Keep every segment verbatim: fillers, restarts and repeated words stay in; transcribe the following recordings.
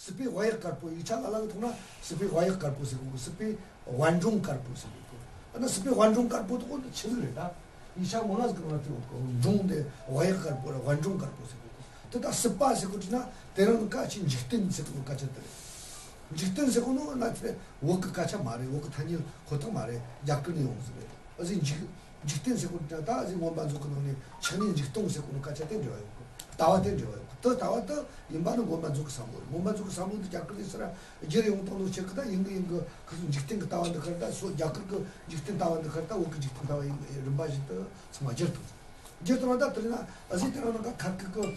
སྲིད་པའི་དབྱར་དཀར་པོ། ཡིག་ཆ་ལ་ལ་གི་ཐོག་ན་སྲིད་པའི་དབྱར་དཀར་པོ་ཟེར་གོ་གི། སྲིད་པའི་དབལ་འབྲོང་དཀར་པོ་ཟེར་གོ་གི། ཨ་ན་སྲིད་པའི་དབལ་འབྲོང་དཀར་པོ་དེ་གོ་ཆི་ཟིག་རེད་ད། ཡིག་ཆ་མང་ང་ཟིག་གི་ནང་དུ་ཡོད་གི། འབྲོང་དེ་དབྱར་དཀར་པོ་ར་དབལ་འབྲོང་དཀར་པོ་ཟེར་གོ་གི། དེ་ད་སྲིད་པ་ཟེར་གོ་དུས་ན་དེ་རང་ནི་ཀ་ཆེ་འཇིག་རྟེན་ཟེར་གོ་ནོ་སྐད་ཆ་དེ་རེད། འཇིག་རྟེན་ཟེར་གོ་ནོ་ན་དེ་བོད་གི་སྐད་ཆ་མ་རེད། བོད་གི་ཐ་སྙད་ཁོ་ཐག་མ་རེད། རྒྱ་གར་ནས་ཡོང་ཟིག་རེད། ཨ་ཟིག་འཇིག་འཇིག་རྟེན་ཟེར་གོ་དུས་ད་ཨ་ཟིག་མངོན་པ་མཛོད་གི་ནང་ནས་ཆགས་གནས་འཇིག་སྟོང་ཟེར་གོ་ནོ་སྐད་ཆ་དེ་འབྲེལ་བ་ཡོད་གི། ལྟ་བ་དེ་འབྲེལ་བ་ཡོད་གི། དེ་ལྟ་བ་དེ་ཡིན་པ་ནི་མངོན་པ་མཛོད་གི་བསམ་བློ་རེད། མངོན་པ་མཛོད་གི་བསམ་བློ་དེ་རྒྱ་གར་ནས་ཟེར་ར་བསྒྱུར་ཡོང་བཏང་ནོ་ཆེད་གི། ད་ཡིན་གི་ཡིན་གི་ཁོ་ཚོ་འཇིག་རྟེན་གི་ལྟ་བ་འདི་ཁར་ད་སོ། རྒྱ་གར་གི་འཇིག་རྟེན་ལྟ་བ་འདི་ཁར་ད་བོད་གི་འཇིག་རྟེན་ལྟ་བ་ཡིན་རིམ་པ་བཞིན་དུ་ཚང་མ་བསྒྱུར་བཏང་། བསྒྱུར་བཏང་ད་དེ་ན་ཨ་ཟིག་དེ་རང་ནང་ག་ཁ་ཁ་གི།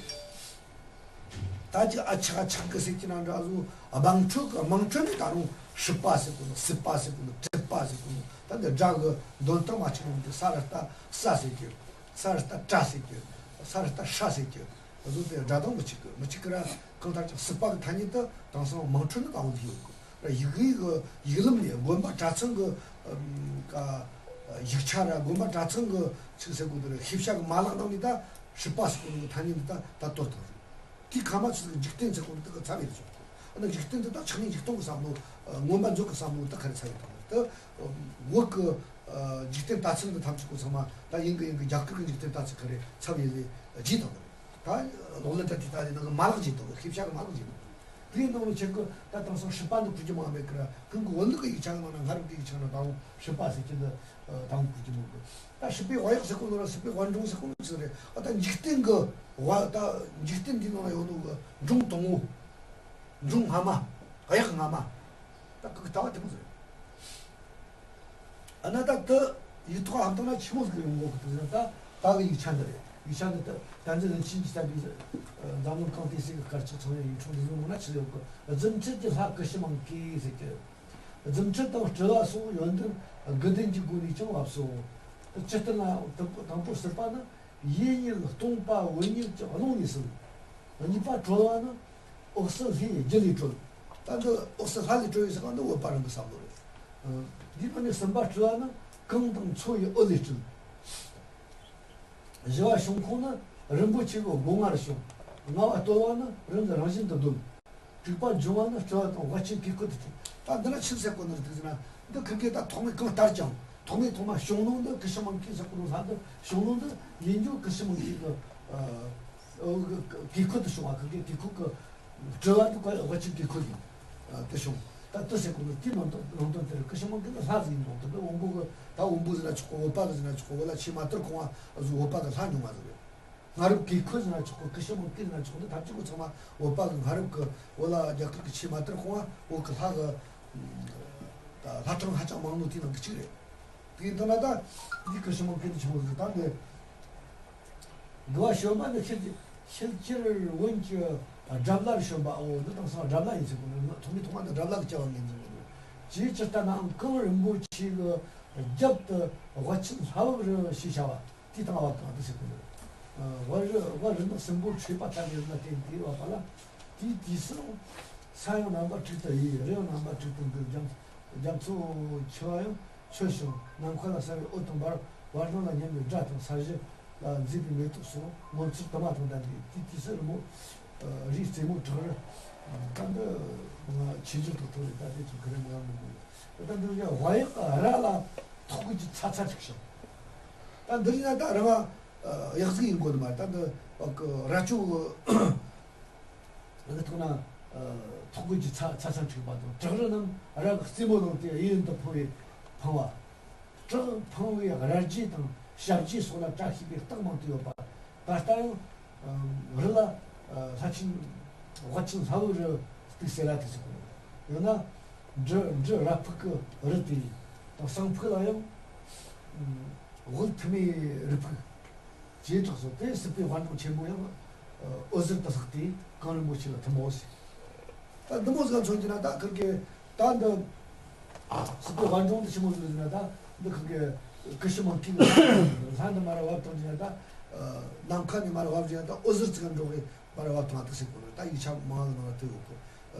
ད་ཅི་ཨ་ཆག་ཨ་ཆག་གི་ཟེར་གྱི་ན་འདྲ་བཟོ། དམངས་ཁྲོད་ཀྱི་དམངས་ཁྲོད་ནས་ད་རུང་སྲིད་པ་ཟེར་གོ་ནོ། སྲིད་པ་ཟེར་གོ་ནོ། སྲིད་པ་ཟེར་གོ་ནོ། ད་འདི་སྒྲ་གི་འདོན་སྟངས་མ་གཅིག་ནོ། འདི་ས་ར་ལྟ་ས་ཟེར་གྱི། ས་ར་ལྟ་སྲ་ཟེར་གྱི། ས་ར་ལྟ་སྲ་ཟེར་གྱི། བཟོ་དེ་སྒྲ་གདངས་མི་གཅིག་གི་མི་གཅིག་གི་ར། གང་ལྟར་ཀྱང་སྲིད་པ་གི་ཐ་སྙད་དུ་དེང་སང་དམངས་ཁྲོད་ནས་ད་འོང་གི་ཡོད་གི། ར་ཡིག་ཡིག་གི་ཡིག་ལམ་ནས་དགོན་པ་གྲྭ་ཚང་གི་ཨམ་ཀ་ཡིག་ཆ་ར་དགོན་པ་གྲྭ་ཚང་གི་ཆི་ཟེར་གོ་དེ་ར་ཤེས་བྱ་གི་མ་ལག་ནང་ནས་ད་སྲིད་པ་ཟེར་གོ་ནོ་གི་ཐ་སྙད་འདི་ད་ད་གཏོར་བཏང་རེད། དེའི་ཁ་མ་ཚུད་འཇིག་རྟེན་ཟེར་གོ་ནོ་དེ་གི་ཚབ་ཡིན་ཆོག་གི། ཨ་ན་འཇིག་རྟེན་འདི་ད་ཆགས་གནས་འཇིག་སྟོང་གི་བསམ་བློ། ཨ། མངོན་པ་མཛོད་གི་བསམ་བློ་ད་ག་རེ་ཚབ་ཡིན་དང་། ད་བོད་གི་ཨ་འཇིག་རྟེན་ལྟ་ཚུལ་འདི་ཐམས་ཅད་པོ་ཚང་མ་ད་ཡིན་གི་ཡིན་གི་རྒྱ་གར་གི་འཇིག་རྟེན་ལྟ་ཚུལ་ག་རེ་ཚབ་ཡིན་ལེ་བརྗེས་བཏང་གི་རེད། ད་གློག་ཀླད་དྲ་དེ་ད་དེ་ནང་གི་མ་ལག་བརྗེས་བཏང་གི། ཤེས་བྱ་གི་མ་ལག་བརྗེས་བཏང་གི། དེའི་ནང་ནས་ཁྱེད་ཀྱི་ད་དེང་སང་སྲིད་པ་འདི་གོ་རྒྱུ་མང་མེད་གི་ར། སྔོན་གི་བོད་ལུགས་ཀྱི་ཡིག་ཆ་གི་ནང་ན། སྔ་རབས་ཀྱི་ཡིག་ཆ་ནང་ད་རུང་སྲིད་པ་ཟེར་གྱི་འདི་ད་རུང་གོ་རྒྱུ་མང་གི། ད་སྲིད་པའི་དབྱར་ཟེར་གོ་ནོ་ར་སྲིད་པའི་དབལ་འབྲོང་ཟེར་གོ་ནོ་ཆི་རེད། ཨ་ད་འཇིག་རྟེན་གི་དབལ། ད་འཇིག་རྟེན་འདི་ནང་ན་ཡོད་ནོ་གི་འབྲོང་དང་པོ། འབྲོང་སྔ་མ། དབྱར་སྔ་མ། ད་གི་ལྟ་བ་དེ་མོ་ཟིག་རེད། ཨ་ན་ད་དེ་ཡིག་ཐོག་ཧམ་བཏང་ན་ཆི་མོ་ཟིག་ཡོང་གོ་གི་འདུག་ཟེར་ན། ད་ད་གི་ཡིག་ཆ་འདི་རེད། ཡིག་ཆ་འདི་ད་བསྟན་འཛིན་རིན་ཆེན་གྱིས་བརྩམས་པའི་འཛམ་གླིང་གང་དེ་སྲིད་ཀྱི་དཀར་ཆག་ཚོང་ཡ་ཡིག་འཕྲོ་འདི་ནང་ན་ཆི་ཟིག་ཡོད་གི། རྫུ་འཕྲུལ་གྱི་ལྷ་ཀུ་ཤུ་མང་ཀི་ཟེར་གི། རྫུ་འཕྲུལ་དང་སྤྲུལ་བ་སོགས་ཡོན་ཏན་དགུ་ལྡན་གྱི་སྒོ་ནས་ཀྱང་བབས་སོ། སྤྱིར་བསྟན་ལ་དང་པོ་སྲིད་པ་ནི་ཡེ་གཉིས་སྟོང་པ་བུ་གཉིས་ཀྱི་རླུང་ནས་ཟིན། གཉིས་པ་སྤྲུལ་བ་ནི་འོད་གསལ་ལྷའི་རྒྱུ་ལས་གྲོལ། ད་འདི་འོད་གསལ་ལྷ་ལས་གྲོལ་ཡོད་ཟེར་ག་འདི་བོད་པ་རང་གི་བསམ་བློ་རེད། འདིའི་ནང་ནས་གསུམ་པ་སྤྲུལ་བ་ནི་གང་དང་མཚོ་ཡི་འོད་ལས་སྤྲུལ། བཞི་བ་བྱུང་ཁུངས་ནི་རིན་པོ་ཆེ་གི་སྒོ་ང་རུ་བྱུང་། ལྔ་བ་བརྟོལ་བ་ནི་རང་གི་རང་བཞིན་དུ་གདོན། དྲུག་པ་འབྱུང་བ་ནི་སྤྲུལ་བ་དང་བར་ཆད་གོས་སྐུ་དེ་བྱུང་། ད་འདི་ན་ཆི་ཟེར་གོ་ནི་རེད་ཟེར་ན། འདི་ཁི་གེ་ད་ཐོག་མའི་གང་ལྟར་ཀྱང་ཐོག་མའི་ཐོག་མ་བྱུང་ནོ་འདི་ཀུ་ཤུ་མང་ཀི་ཟེར་གོ་ནོ་ལྷ་འདི་བྱུང་ནོ་འདི་ཡིན་རྒྱུ་ཀུ་ཤུ་མང་ཀི་གི་ཨ་གོས་སྐུ་དེ་བྱུང་བ། ཁི་གེ་གོས་སྐུ་གི་སྤྲུལ་བ་དེ་བར་ཆད་གོས་སྐུ་ཡིན། ཨ་དེ་བྱུང་། ད་དེ་ཟེར་གོ་ནོ་དེའི་ནང་དོན་ནང་དོན་དེ་རེད། ཀུ་ཤུ་མང་ཀི་ནི་ལྷ་ཟིག་ཡིན་ནོ་དེ་འདི་བོན་པོ་གི་ད་བོན་པོ་ཟེར་ན་ཆོག་གི། བོད་པ་གི་ཟེར་ན་ཆོག་གི། བོད་ལ་ཆེས་མ་དར་གོང་བ་བཟོ་བོད་པ་གི་ལྷ་རྙིང་བ་ཟིག་རེད། སྔ་རབས་གོས་སྐུ་ཟེར་ན་ཆོག་གི། ཀུ་ཤུ་མང་ཀི་ཟེར་ན་ཆོག་གི། འདི་ཐམས་ཅད་པོ་ཚང་མ་བོད་པ་གི་སྔ་རབས་གི་བོད་ལ་རྒྱ་གར་གི་ཆེས་མ་དར་གོང་བ་བོད་གི་ལྷ་གི་ད་ལྷ་གྲངས་ཧ་ཅང་མང་ནོ་དེའི་ནང་གི་གཅིག་རེད། དེ་ཡིན་དུས་ན་ད་འདི་ཀུ་ཤུ་མང་ཀི་འདི་ཆི་མོ་ཟིག་ད་འདི་དགུ་བ་བྱོན་པ་འདི་ཤེལ་ཤེལ་ཅིར་བོན་གྱི་སྒྲ་བླར་བྱོན་པའོ། འདི་དེང་སང་སྒྲ་བླ་ཡིན་ཟེར་གོ་ནི། ཐོག་མའི་ཐོག་མ་འདི་སྒྲ་བླ་གི་སྐྱེ་བ་ངོས་འཛིན་གོ་ནི། ཅིའི་ཕྱིར་ལྟ་ནའང་གངས་རིན་པོ་ཆེ་གི་རྒྱབ་ཏུ་དབལ་ཆེན་ལྷ་བབས་རི་ཞེས་བྱ་བ། དེའི་སྟེང་བབས་དང་དེ་ཟེར་གོ་ནི། ཨ་དབལ་རི་དབལ་རི་ནག་སྲིན་པོ་ཁྲོས་པ་ལྟ་བུའི་རི་ལ་བརྟེན་ཏེ་བབས་པ་ལ། དེའི་དུས་སུ་ས་ཡང་རྣམ་པ་དྲུག་ཏུ་དབྱེ། རི་ཡང་རྣམ་པ་དྲུག་ཏུ་འདུས། རྒྱ་རྒྱ་མཚོ་ཆེ་བ་ཡང་ཆོད་ཞིང་ནམ་མཁའ་ལ་གསལ་བའི་འོད་དང་འབར། བར་སྣང་ལ་ཉམས་པའི་སྒྲ་དང་ས་གཞི་ལ་མཛེས་པའི་མེ་ཏོག་སོགས་ངོ་མཚར་དུ་མ་དང་ལྡན་པས། དེའི་དུས་སུ་རི་མོ་རིའི་རྩེ་མོ་བྲག་རི། ད་འདི་ང་ཆེ་ཆུང་དང་མཐོ་རིས་ད་དེ་ཚོ་ག་རེ་མང་མི་དགོས། ད་འདི་ཡང་དབལ་གཡག་རྭ་ལ་ཐོག་གི་ཚ་ཚ་འཁྲིགས་ཤིང་། ད་འདི་རིགས་ན་ད་རང་གཡག་ཟིག་ཡིན་དགོས་ནི་མ་རེད། ད་འདི་རྭ་ཅོ་གི་ཐོག་ན་ཐོག་གི་ཚ་ཚ་ཚ་འཁྲིགས་པ་དང་། བྲག་རི་རྣམས་རྭ་གི་རྩེ་མོ་ལངས་ཏེ་གཡས་གཡོན་དུ་འཕང་བའི་འཕང་བ། བྲག་འཕང་བའི་རྭ་རྒྱས་དང་ཞབས་རྗེས་སོགས་ལ་བཀྲ་ཤིས་པའི་རྟགས་མང་དུ་ཡོད་པ། ད་ལྟ་ཡང་རི་ལ་ལྷ་ཆེན་དབལ་ཆེན་ལྷ་བབས་རི་སྟེ་སེ་ར་དེ་ཟེར་གོ། ཡང་ན་འབྲི་འབྲི་རྭ་ཕུག་གི་རི་དེ་དང་། བསང་ཕུག་ལ་ཡང་དབུལ་ཐུ་མའི་རི་ཕུག་ཅེས་གྲགས་སོ། དེ་སྲིད་པའི་དཔལ་འབྲོང་ཆེན་པོ་ཡང་འོད་ཟེར་དུ་ལྷགས་ཏེ་གངས་རིན་པོ་ཆེ་ལ་ཐིམ་མོ་ཟེར། ད་འདི་མོ་ཟིག་མཚོན་གྱི་ན་ད་ཁིར་གི་ད་འདི་སྲིད་པའི་དཔལ་འབྲོང་འདི་ཆི་མོ་ཟིག་ཟེར་ན། ད་འདི་ཁིར་གི་ཀུ་ཤུ་མང་ཀི་གི་ལྷ་འདི་མར་ར་བབས་བཏང་གྱི་ན། ད་ནམ་མཁའ་ནས་མར་ར་བབས་གྱི་ན་ད་འོད་ཟེར་ཙི་ག་འགྲོ་གི་མར་ར་བབས་བཏང་ད་ཟེར་གོ་ནི། ད་ཡིག་ཆ་མང་ང་ནང་ལ་ཐོས་ཡོད་གི།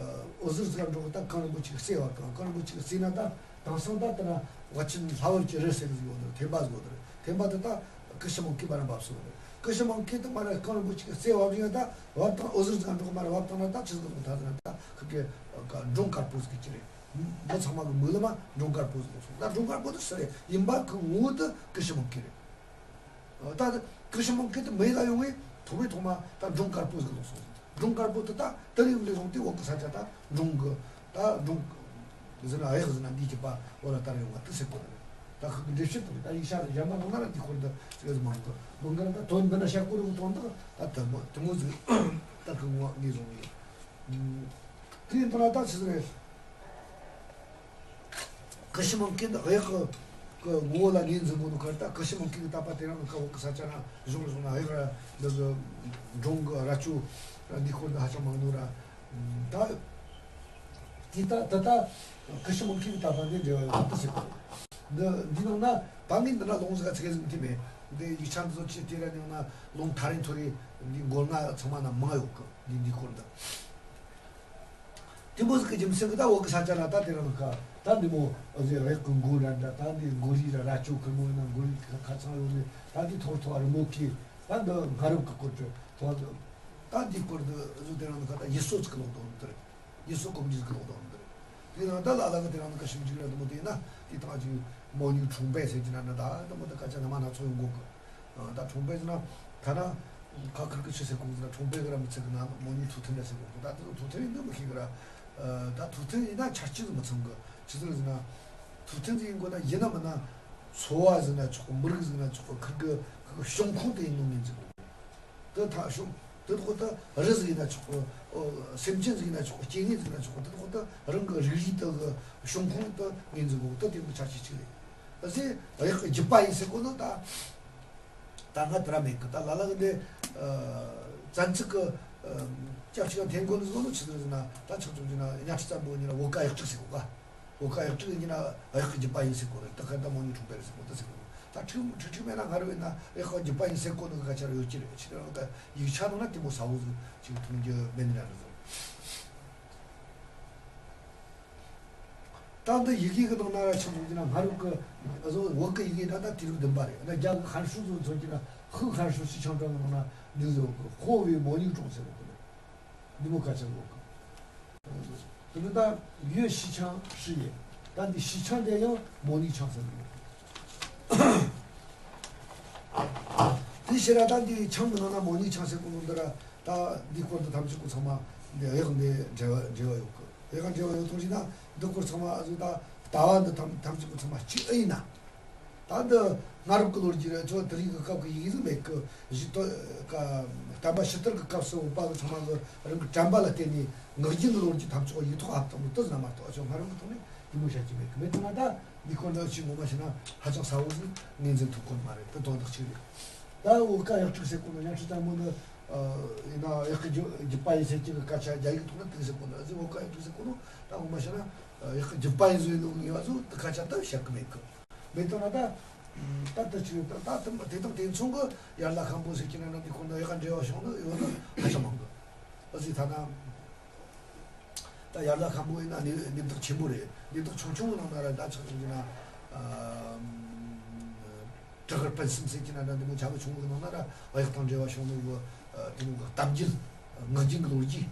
འོད་ཟེར་ཙི་ག་འགྲོ་གི་ད་གངས་རིན་པོ་ཆེ་གི་རྩེ་བབས་བཏང་། གངས་རིན་པོ་ཆེ་གི་རྩེ་ན་ད་དེང་སང་ད་དེ་ན་དབལ་ཆེན་ལྷ་བབས་ཀྱི་རི་ཟེར་གི་ཟིག་ཡོད་ནི། ཐེམ་པ་ཟིག་ཡོད་ནི། ཐེམ་པ་དེ་ད་ཀུ་ཤུ་མང་ཀི་མར་ར་བབས་སོང་ནི། ཀུ་ཤུ་མང་ཀི་དེ་མར་ར་གངས་རིན་པོ་ཆེ་གི་རྩེ་བབས་ཡིན་ན། ད་བབས་བཏང་། འོད་ཟེར་ཙི་ག་འགྲོ་གི་མར་ར་བབས་བཏང་ན་ད་ཆི་ཟིག་གི་ད་དེ་ན་ད་ ཁི་གེ་ཀ་འབྲོང་དཀར་པོ་ཟིག་གི་ཅི་རེད། མི་ཚང་མ་གི་མིག་ལམ་མ་འབྲོང་དཀར་པོ་ཟིག་ལོག་སོང་། ད་འབྲོང་དཀར་པོ་དེ་སུ་རེད། ཡིན་པ་གི་ངོ་བོ་དེ་ཀུ་ཤུ་མོན་ཁི་རེད། ད་ཀུ་ཤུ་མོན་ཁི་དེ་མེད་ལ་ཡོང་ངེ་ཐོག་མའི་ཐོག་མ་ད་འབྲོང་དཀར་པོ་ཟིག་ལོག་སོང་། འབྲོང་དཀར་པོ་དེ་ད་དེ་རིང་ལས་བཟུང་སྟེ་འོག་གི་ས་ཆ་ད་འབྲོང་གི་ད་འབྲོང་ཟེར་ན་གཡག་ཟེར་ན་འདི་གི་པ་འོ་ལ་དར་ཡོང་བ་དེ་སེ་གོ་རེད། ད་ཁོ་གི་འགྲེལ་བཤད་དེ་རེད། ད་ཡིག་ཆ་གཞན་པ་ནང་ན་ར་འདི་སྐོར་དུ་ཟེར་གི་མང་གི་མི་འགའ་ར་ད་དོན་འདི་ན་བཤད་གོ་རུ་གི་དོན་དག་ད་དེ་མོ་དེ་མོ་ཟིག་ད་ཁོ་ངོ་ངས་བཟུང་ངེ། དེ་ཡིན་དུས་ན་ད་ཆི་ཟིག་རེད། ཀུ་ཤུ་མོན་ཁི་འདི་གཡག་གི་གི་ངོ་བོ་ལ་ངོས་འཛིན་གོ་ནོ་ཁར། ད་ཀུ་ཤུ་མོན་ཁི་གི་ད་པ་དེ་རང་གི་ཁ་འོག་གི་ས་ཆ་ན་གཞུང་ལ་སོང་ན་གཡག་ར་འདི་གི་འབྲོང་གི་རྭ་ཅོ་ར་འདི་སྐོར་འདི་ཧ་ཅང་མང་ནོ་ར། ད་དེ་ད་ད་ད་ཀུ་ཤུ་མོན་ཁི་གི་ད་པ་འདི་འབྲེལ་བ་ཡོད་ད་ཟེར་གོ། འདི་འདི་ནང་ན་ད་ངས་འདི་ན་ལུང་ཟིག་ག་ཚིག་ཟིག་མཐུད་མེད། འདི་ཡིག་ཆ་འདི་ཚོ་ཆེ་དེ་ར་ནང་ན་ལུང་ཐ་རིང་ཐོ་རེ་འདི་མགོ་ལྔ་ཚང་མ་ན་མང་ཡོད་གི། འདི་འདི་སྐོར་འདི། དེ་མོ་ཟིག་གི་རྒྱུ་མཚན་གི་ད་འོག་གི་ས་ཆ་ལ་ད་དེ་རང་ཁ་ད་འདི་མོ་ཨ་ཟེ་རེག་གི་མགོ་ར་འདྲ། ད་འདི་མགོ་རིལ་ར་རྭ་ཅོ་ཁེར་མོ་ཡིན་ན་མགོ་རིལ་ཁ་ཁ་ཚང་ཡོད་ནི། ད་འདི་ཐོར་ཐོར་རི་མོ་གི་ད་འདི་སྔ་རབས་གི་སྐོར་བྲིས་ཐོར། ད་འདི་སྐོར་འདི་ཨ་ཟེ་དེ་རང་ཁ་ད་ཡུལ་སྲོལ་ཟིག་གི་ལོག་དོན་འདི་རེད། ཡུལ་སྲོལ་གོམས་འདྲིས་ཟིག་གི་ལོག་དོན་འདི་རེད། དེ་ཡང་ད་ལ་ལ་གི་དེ་རང་ཁ་ཞིབ་འཇུག་ར་འདི་མོ་དེ་ཡིན་ན་དེ་ཐང་ཅིག་མོ་ཉུག་ཁྲུང་པའེ་ཟེར་གྱི་ན་ན་ད་འདི་མོ་ད་སྐད་ཆ་སྣ་མང་སྣ་ཚོགས་ཡོང་གོ་གི། ཨ། ད་ཁྲུང་པའེ་ཟེར་ན་ཐ་ན་ཁ་ཁིར་གི་ཆི་ཟེར་གོ་ཟེར་ན་ཁྲུང་པའེ་གི་ར་མི་ཚེ་གི་ནང་མོ་ཉུག་ཐུག་ཐུན་ར་ཟེར་གོ་གི། ད་དེ་ཚོ་ཐུག་ཐུན་ཡིན་ནི་མི་ཤེས་གི་ར། ཨ། ད་ཐུག་ཐུན་ཡིན་ན་ཆ་རྐྱེན་ཟིག་མི་ཚང་གི། ཆི་ཟིག་ཟེར་ན་ཐུག་ཐུན་ཟིག་ཡིན་དགོས་ན་ཡིན་ན་མིན་ན་འཚོ་བ་ཟེར་ན་ཆོག་གི། མི་རིགས་ཟེར་ན་ཆོག་གི། ཁིར་གི་ཁིར་གི་བྱུང་ཁུངས་དེ་ཡིན་ནོ་ངོས་འཛིན་དགོས། དེ་ཐ་བྱུང་དེ་ཐོག་ཏུ་རི་ཟིག་ཡིན་ན་ཆོག་གི། ཨོ། སེམས་ཅན་ཟིག་ཡིན་ན་ཆོག་གི། སྐྱེ་དངོས་ཟིག་ཡིན་ན་ཆོག་གི། དེ་ཐོག་ཏུ་རང་གི་རིགས་རུས་དེ་གི་བྱུང་ཁུངས་དེ་ངོས་འཛིན་དགོས། དེ་དེ་མོ་ཆ་རྐྱེན་གཅིག་རེད། ཨ་ཟེ་གཡག་གི་རྒྱུད་པ་ཡིན་ཟེར་གོ་ནོ་ད། ད་ང་དེ་ར་མེད་གི། ད་ལ་ལ་གི་འདི་ཨ་བཙན་ཚུགས་གི་ཨ་སྐྱབས་ཤིག་འཐེན་གོ་ནི་བཟོ་ནི་ཆི་ཟིག་ཟེར་ན། ད་ཆ་ཚང་གི་ན་གཉའ་ཁྲི་བཙན་པོ་ཡིན་ན་བོད་ཀ་གཡག་ཕྲུག་ཟེར་གོ་ག། བོད་ཀ་གཡག་ཕྲུག་ཡིན་ན་གཡག་གི་རྒྱུད་པ་ཡིན་ཟེར་གོ་རེད། ད་ག་ད་མོ་ཉུག་ཁྲུང་པའེ་རེད་ཟེར་གོ་ད་ཟེར་གོ། ད་ཁྲིག་ཁྲིག་ཁྲིག་མེད་ན་སྔ་རབས་ཡིན་ན་གཡག་གི་རྒྱུད་པ་ཡིན་ཟེར་གོ་ནི་གི་སྐད་ཆ་ར་ཡོད་ཀྱི་རེད། ཕྱི་རང་གི་ཡིག་ཆ་ནང་ན་དེ་མོ་ཟབ་བོ་ཟིག་ཅིག་མཐོང་རྒྱུ་མེད་ནི་ར་རེད་ཟེར། ད་འདི་ཡི་གེ་གི་ནང་ན་ར་ཆི་མོ་ཟིག་ན་སྔ་རབས་གི་ཨ་ཟོ་བོད་གི་ཡི་གེ་ད་ད་དུས་རབས་བདུན་པ་རེད། ད་རྒྱ་གི་ཧན་ཧྲུའུ་ཚོ་ཚོ་གི་ན་ཧུ་ཧན་ཧྲུའུ་ཞི་ཆང་ཀྲང་གི་ནང་ན་འདི་ཟེར་གི། 后为魔女种 ཟེར་གི་རེད། འདི་མོ་སྐད་ཆ་ཡོད་གི། དེ་ནི་ད་ཡོད་ཞི་ཆང་ཧྲི་ཡེ། ད་འདི་ཞི་ཆང་དེ་ཡང་མོ་ནི་ཆང་ཟེར་གི་རེད། དེ་ཕྱིར་ར་ད་འདི་ཆང་གི་ནང་ན་མོ་ནི་ཆང་ཟེར་གོ་ནོ་འདི་ར། ད་འདི་སྐོར་འདི་ཐམས་ཅད་པོ་ཚང་མ་འདི་གཡག་འདི་འབྲེལ་བ་འབྲེལ་བ་ཡོད་གི། གཡག་འབྲེལ་བ་ཡོད་ཐོག་ཅིག་ན་འདི་སྐོར་ཚང་མ་ཨ་ཟོ་ད་ལྟ་བ་འདི་ཐམས་ཐམས་ཅད་པོ་ཚང་མ་གཅིག་ཨེ་ཡིན་ན། ད་འདི་སྔ་རབས་ཀྱི་ལོ་རྒྱུས་རེད། ཚོ་དེ་རིང་གི་སྐབས་ཀྱི་ཡི་གེ་ཟིག་མེད་གི། གཞི་ཐོ་ཀ་བསྟན་པ་ཕྱི་དར་གྱི་སྐབས་སུ་བོད་པ་གི་ཚང་མ་གི་རང་གི་དྲན་པ་ལ་བརྟེན་ནས་ངག་རྒྱུན་གྱི་ལོ་རྒྱུས་ཐམས་ཅད་ཡིག་ཐོག་ཕབ་བཏང་ནོ་དེ་ཟིག་ན་མ་གཏོགས་ཨ་ཅོ་སྔ་རབས་ཀྱི་ཐོག་ནས་འདི་མོ་བཤད་ཀྱི་མེད་གི། མེད་ཐུབ་ན་ད་འདི་སྐོར་འདི་ཅིག་ངོ་མ་བཤད་ན་ཧ་ཅང་གསལ་བོ་ཟིག་ངོས་འཛིན་ཐུབ་གོ་ནི་མ་རེད། དེ་དོན་དག་གཅིག་རེད། ད་བོད་ཀ་གཡག་ཕྲུག་ཟེར་གོ་ནོ་གཉའ་ཁྲི་བཙན་པོ་འདི་ཡིན་ན་གཡག་གི་རྒྱུད་རྒྱུད་པ་ཡིན་ཟེར་གྱི་གི་སྐད་ཆ་རྒྱ་ཡིག་ཐོག་ན་དེ་ཟེར་གོ་ནོ། ཨ་ཟོ་བོད་ཀ་གཡག་ཕྲུག་ཟེར་གོ་ནོ་ད་ངོ་མ་བཤད་ན་གཡག་གི་རྒྱུད་པ་ཡིན་ཟེར་ནོ་ངེས་པ་ཟོ་དེ་སྐད་ཆ་ད་བཤད་གི་མེད་གི། མེད་དོ་ན་ད། ད་ལྟ་ཅི་ད་ད་དེ་དང་དེ་མཚུངས་གི་ཡར་ལ་ཁམ་པོ་ཟེར་གྱི་ན་ན་འདི་ཁོ་ན་ཡག་འབྲེལ་བ་བྱུང་ནི་ཡོད་ན་ཧ་ཅང་མང་གི། ཨ་ཟི་ཐ་ན་ད་ཡར་ལ་ཁམ་པོ་ཡིན་ན་གནས་གནས་བདག་ཆེན་པོ་རེད། གནས་བདག་ཆུང་ཆུང་གི་ནང་ན་ར་ད་ཆགས་ཆུང་གི་ན་ཨ་བྲག་དཀར་སྤུན་གསུམ་ཟེར་གྱི་ན་ན་འདི་མོ་ཆ་གི་ཆུང་གི་ནང་ན་ར་གཡག་དང་འབྲེལ་བ་བྱུང་ནི་གི་དེ་མོ་གི་གཏམ་རྒྱུད་ངག་རྒྱུན་གི་ལོ་རྒྱུས་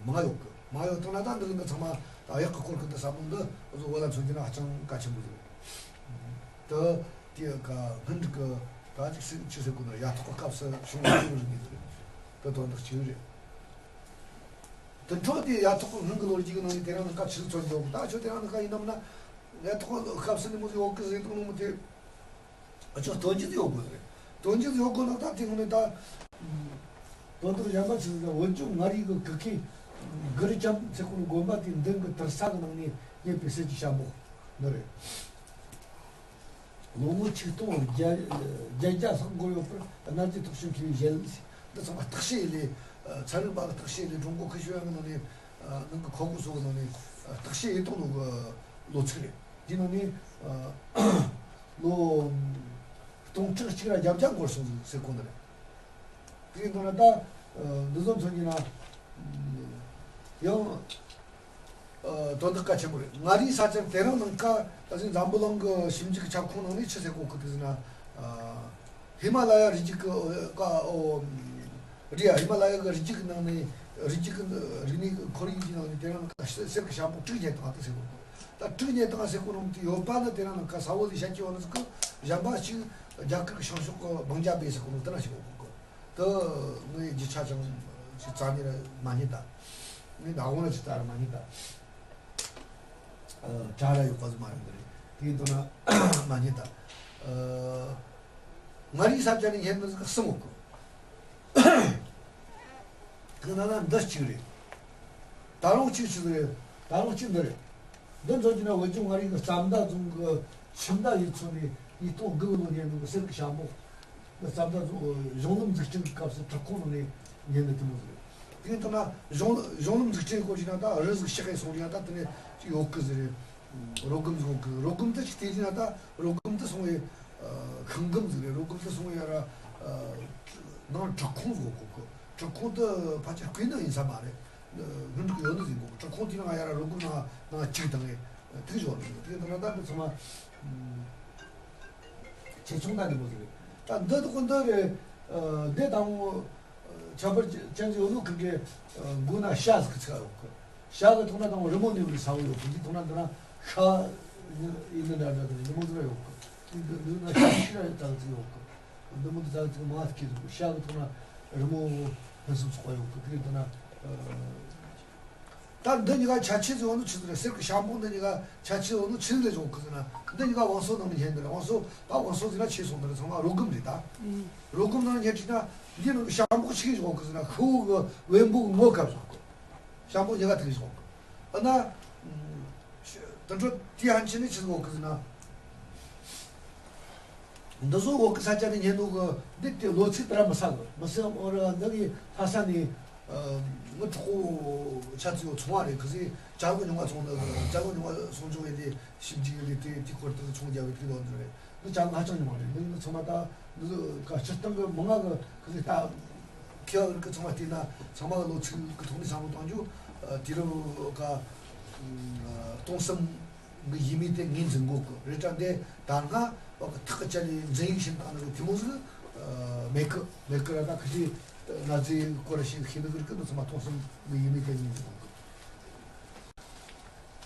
མང་ཡོད་གི། མང་ཡོད་དང་ན་ད་འདི་གི་འདི་ཚང་མ་ད་གཡག་གི་སྐོར་གི་འདི་ས་བོན་འདི་བཟོ་བ་ལ་མཚོན་གྱི་ན་ཧ་ཅང་གལ་ཆེན་པོ་རེད། དེ་དེ་ག་སྔོན་གི་ད་ཅིག་སྲིད་ཅི་ཟེར་གོ་ན་ཡ་ཐོག་གི་སྐབས་སུ་བྱུང་བའི་རིག་གནས་རེད། དེ་དོན་དག་གཅིག་རེད། དེ་འཕྲོ་དེ་ཡ་ཐོག་གི་སྔོན་གི་ལོ་རྒྱུས་ཀྱི་ནང་ནས་དེ་རིང་ནང་སྐབས་ཕྱི་ཚོད་འཇོག་ད་ཆོ་དེ་རིང་ནང་ཀ་ཡིན་ནམ་ན་ཡ་ཐོག་གི་སྐབས་སུ་ནི་མོ་ཟིག་ཡོད་གི་ཟེར་དང་ནི་མོ་དེ། ཨ་ཅོ་དོན་གྱིས་ཡོད་དགོས་རེད། དོན་གྱིས་ཡོད་དགོས་ན་ད་དེ་ངོ་ནས་ད། དོན་དག་གཞན་པ་ཆི་ཟེར་ན་བོད་ལྗོངས་མངའ་རིས་ཀྱི་གུ་གེ་གུ་རུ་ལྕམ་ཚེ་ཁོ་ན་དགོན་པ་དེའི་མདུན་གྱི་དུར་ས་གི་ནང་ནས་རྙེད་པའི་གསེར་གྱི་ཞྭ་མོ་འདི་རེད། ལོ་ངོ་ཆིག་སྟོང་བརྒྱད་བརྒྱད་བརྒྱ་ལྷག་འགོར་ཡོད་པར་གནའ་རྫས་ཐོག་ཤོད་མཁས་པའི་ཞལ་འདི་ཚང་མ་བརྟག་དཔྱད་ལས། ཚན་རིག་པ་གི་བརྟག་དཔྱད་ལས་ཀྲུང་གོ་ཁུ་ཤུ་ཡང་གི་ནང་ནས་ནང་གི་ཁོ་གོ་སོགས་གི་ནང་ནས་བརྟག་དཔྱད་ཡེ་ཏོང་ནོ་གི་ལོ་ཚིགས་རེད། དེའི་ནང་ནས་ལོ་སྟོང་ཕྲག་གཅིག་ར་བརྒྱད་བརྒྱ་འགོར་སོང་ཟིག་ཟེར་གོ་ནི་རེད། དེ་ཡིན་དུས་ན་ད་འདི་ཚོ་མཚོན་གྱི་ན་ཡང་དོན་དག་གལ་ཆེན་པོ་རེད། མངའ་རིས་ས་ཆ་དེ་རིང་ནང་ཀ་ད་ཅིག་འཛམ་བུ་གླིང་གི་ཞིབ་འཇུག་ཁྱབ་ཁོངས་ནང་ནས་ཆི་ཟེར་གོ་གི་འདུག་ཟེར་ན། ཧི་མ་ལ་ཡ་རི་རྒྱུད་ཀྱི་ཀ་ཨོ་རི་ཡ་ཧི་མ་ལ་ཡ་གི་རི་རྒྱུད་ཀྱི་ནང་ནས་ རིགས་རྒྱུད་ཀྱི་རིག་གནས་ཀྱི་ཁོར་ཡུག་ཅིག་ནང་ནས་དེ་རིང་ནངས་ཀ་གསེར་གྱི་ཞྭ་མོ་དཀྲུག་ཉན་བཏང་དེ་ཟེར་གོ། ད་དཀྲུག་ཉན་བཏང་ཟེར་གོ་ནོ་དེ་ཡོད་པ་ནི་དེ་རིང་ནངས་ཀ་ས་འོག་ལས་བཤད་ཀྱི་ཡོད་ནི་ཟིག་གི་གཞན་པ་ཅིག་རྒྱ་གར་གྱི་བྱང་ཕྱོགས་ཀྱི་བང་ཇ་བེ་ཟེར་གོ་ནོ་དེ་ན་ཞིག་ཡོད་གོ་གི། དེ་ངས་རྒྱུ་ཆ་ཅང་ཅིག་རྩ་ནས་ར་མ་རྙེད་ད། ངས་ད་འོང་ལ་ཅིག་རྩ་ར་མ་རྙེད་ད། ཨ། གྲྭ་ར་ཡོད་པ་ཟིག་མ་རེད་འདི་རེད། དེ་འདུག་ན་མ་རྙེད་ད། ཨ། མངའ་རིས་ས་ཆ་ནས་ཉན་ནི་ཟིག་གསུམ་ཡོད་གི། དེ་ན་ན་འདི་གཅིག་རེད། ད་རུང་གཅིག་ཆི་ཟིག་རེད། ད་རུང་གཅིག་འདི་རེད། འདི་ཚོ་གྱི་ན་བོད་ལྗོངས་མངའ་རིས་ཀྱི་རྩ་མདའ་རྫོང་གི་ཁྱིམ་མདའ་ཡུལ་ཚོ་ནས་ཉིས་སྟོང་དགུ་ལོ་ཉན་ནོ་གི་གསེར་གྱི་ཞྭ་མོ། རྩ་བ་གཞུང་ལམ་འཛུགས་སྐྲུན་གྱི་སྐབས་སུ་བྲག་ཁུང་ནང་ནས་ཉན་ནས་དེ་མོ་ཟིག་རེད། དེ་ཡིན་ཐུབ་ན་གཞུང་གཞུང་ལམ་འཛུགས་སྐྲུན་སྐོར་ཞིག་ན་ད་རི་ཟིག་ཤག་གི་སོང་ཡ་ད་དེ་ནས་ཅིག་ཡོད་གི་ཟིག་རེད། རོ་སྒམ་ཟིག་ཡོད་གི། རོ་སྒམ་དེ་ཅིག་དེ་ཡིན་ན་ད་རོ་སྒམ་དེ་སོང་བའི་ཤིང་སྒམ་ཟིག་རེད། རོ་སྒམ་དེ་སོང་བའི་ཡ་ར་ནང་བྲག་ཁུང་ཟིག་ཡོད་གི། བྲག་ཁུང་དེ་ཕལ་ཆེར་དཀོན་ནི་ཡིན་ས་མ་རེད། སྔོན་འགྲོ་ཡོད་ནི་ཟིག་གོ། བྲག་ཁུང་དེའི་ནང་ཡ་ར་རོ་སྒམ་ནང་ནང་གཅིག་དང་ངས་ཐིག་བཞག་ནི་དེ་ཡིན་ཐུབ་ན་ད་འདི་ཚང་མ། ཆེ་ཆུང་ད་འདི་མོ་ཟིག་རེད། ད་འདི་དག་འདི་རེད། འདི་དང་ཁྱད་པར་ཅན་ཟིག་ཡོད་ནོ་ཁི་གེ། མགོ་ན་ཤ་ཟིག་གི་ཚིག་ཡོད་གི། ཤ་གི་ཐོག་ན་དང་རི་མོ་ནས་བའི་ས་བོ་ཡོད་གི། འདི་ཐོག་ན་འདི་ན་ཤ་ཡིན་ནི་འདྲ་འདྲ་དང་རི་མོ་ཟིག་ཡོད་གི། འདི་འདི་ན་ཤ་ཤ་ཡོད་ད་ཚིག་ཡོད་གི། འདི་མོ་འདི་ད་ཚིག་མང་ཐིག་གི་ཤ་གི་ཐོག་ན་རི་མོ་ཕུན་སུམ་ཚོགས་པ་ཡོད་གི། དེ་འདི་ན། ད་འདི་གཉིས་ཀ་ཁྱད་ཆོས་ཟིག་ཡོད་ནོ་ཆི་ཟིག་རེད། གསེར་གྱི་ཞྭ་མོ་འདི་གཉིས་ཀ་ཁྱད་ཆོས་ཡོད་ནོ་ཆི་ཟིག་ལས་བྱུང་གི་ཟེར་ན། འདི་གཉིས་ཀ་བང་སོ་ནང་ནས་ཉན་འདི་རེད། བང་སོ་ད་བང་སོ་ཟིག་ན་ཆེ་སོང་འདི་རེད། ཚང་མ་རོ་སྒམ་རེད་ད། རོ་སྒམ་ནང་ཉན་ཁྲིད་ན་འདི་ནང་གི་ཞྭ་མོ་ཆི་གི་བྱུང་གི་ཟེར་ན། ཤི་བོ་གི་བེམ་པོ་གི་ངོ་སྐབས་བྱུང་གི། ཞྭ་མོ་གཉིས་ཀ་དེ་གི་བྱུང་གི། ཨ་ན། དེ་འཕྲོ་དེ་ཧན་ཆི་ནི་ཆི་ཟིག་ཡོད་གི་ཟེར་ན། འདི་ཚོ་བོད་ཀྱི་ས་ཆ་ནས་ཉན་འདུག་གི། འདི་དེ་ལོ་ཚིགས་དེ་ར་མི་གསལ་གི། མི་གསལ་འོ་ར་འདི་གི་ལྷ་ས་ནས་ངི་གྲོགས་པོ་ཆ་ཚིག་ཡོད་ཚོང་བ་རེད་གི་ཟེར། ཅ་ལག་ཉུང་བ་ཚོང་འདི་ཅ་ལག་ཉུང་བ་སོང་ཆོག་ཡིན་དེ་ཞིབ་འཇུག་ལས་དེ་དེ་སྐོར་དེ་ཚོང་རྒྱག་པའི་དེ་ལོ་འདི་རེད། འདི་ཅ་ལག་ཧ་ཅང་ཉུང་བ་རེད། འདི་ནི་ཚང་མ་ད་འདི་ཚོ་ག་སྤྱིར་བཏང་གི་མི་ང་གི་གི་ཟེར་ད་ཁེ་བ་གི་ཚང་མ་བལྟས་ན་ཚང་མ་གི་ལོ་ཚིགས་གི་ཐོག་ནས་བསམ་བློ་གཏོང་རྒྱུ་དུས་རབས་ག་སྟོང་གསུམ། གི་ཡིག་མིག་དེ་ངོས་འཛིན་དགོས་གི་རེད་དྲ། འདི་ད་སྔ་བ་གི་ཐག་གི་བཅད་ལས་འཛིན་ཡིག་ཤིག་བཏང་ནི་གི་དེ་མོ་ཟིག་མེད་གི། མེད་གི་ར། ད་ཁི་ཆོས་གནའ་རྫས་སྐོར་ཞིག་ཤེས་ནི་གི་རིགས་གི་འདི་ཚང་མ་སྟོང་གསུམ་གི་ཡིག་མིག་དེ་ངོས་འཛིན་དགོས་གི།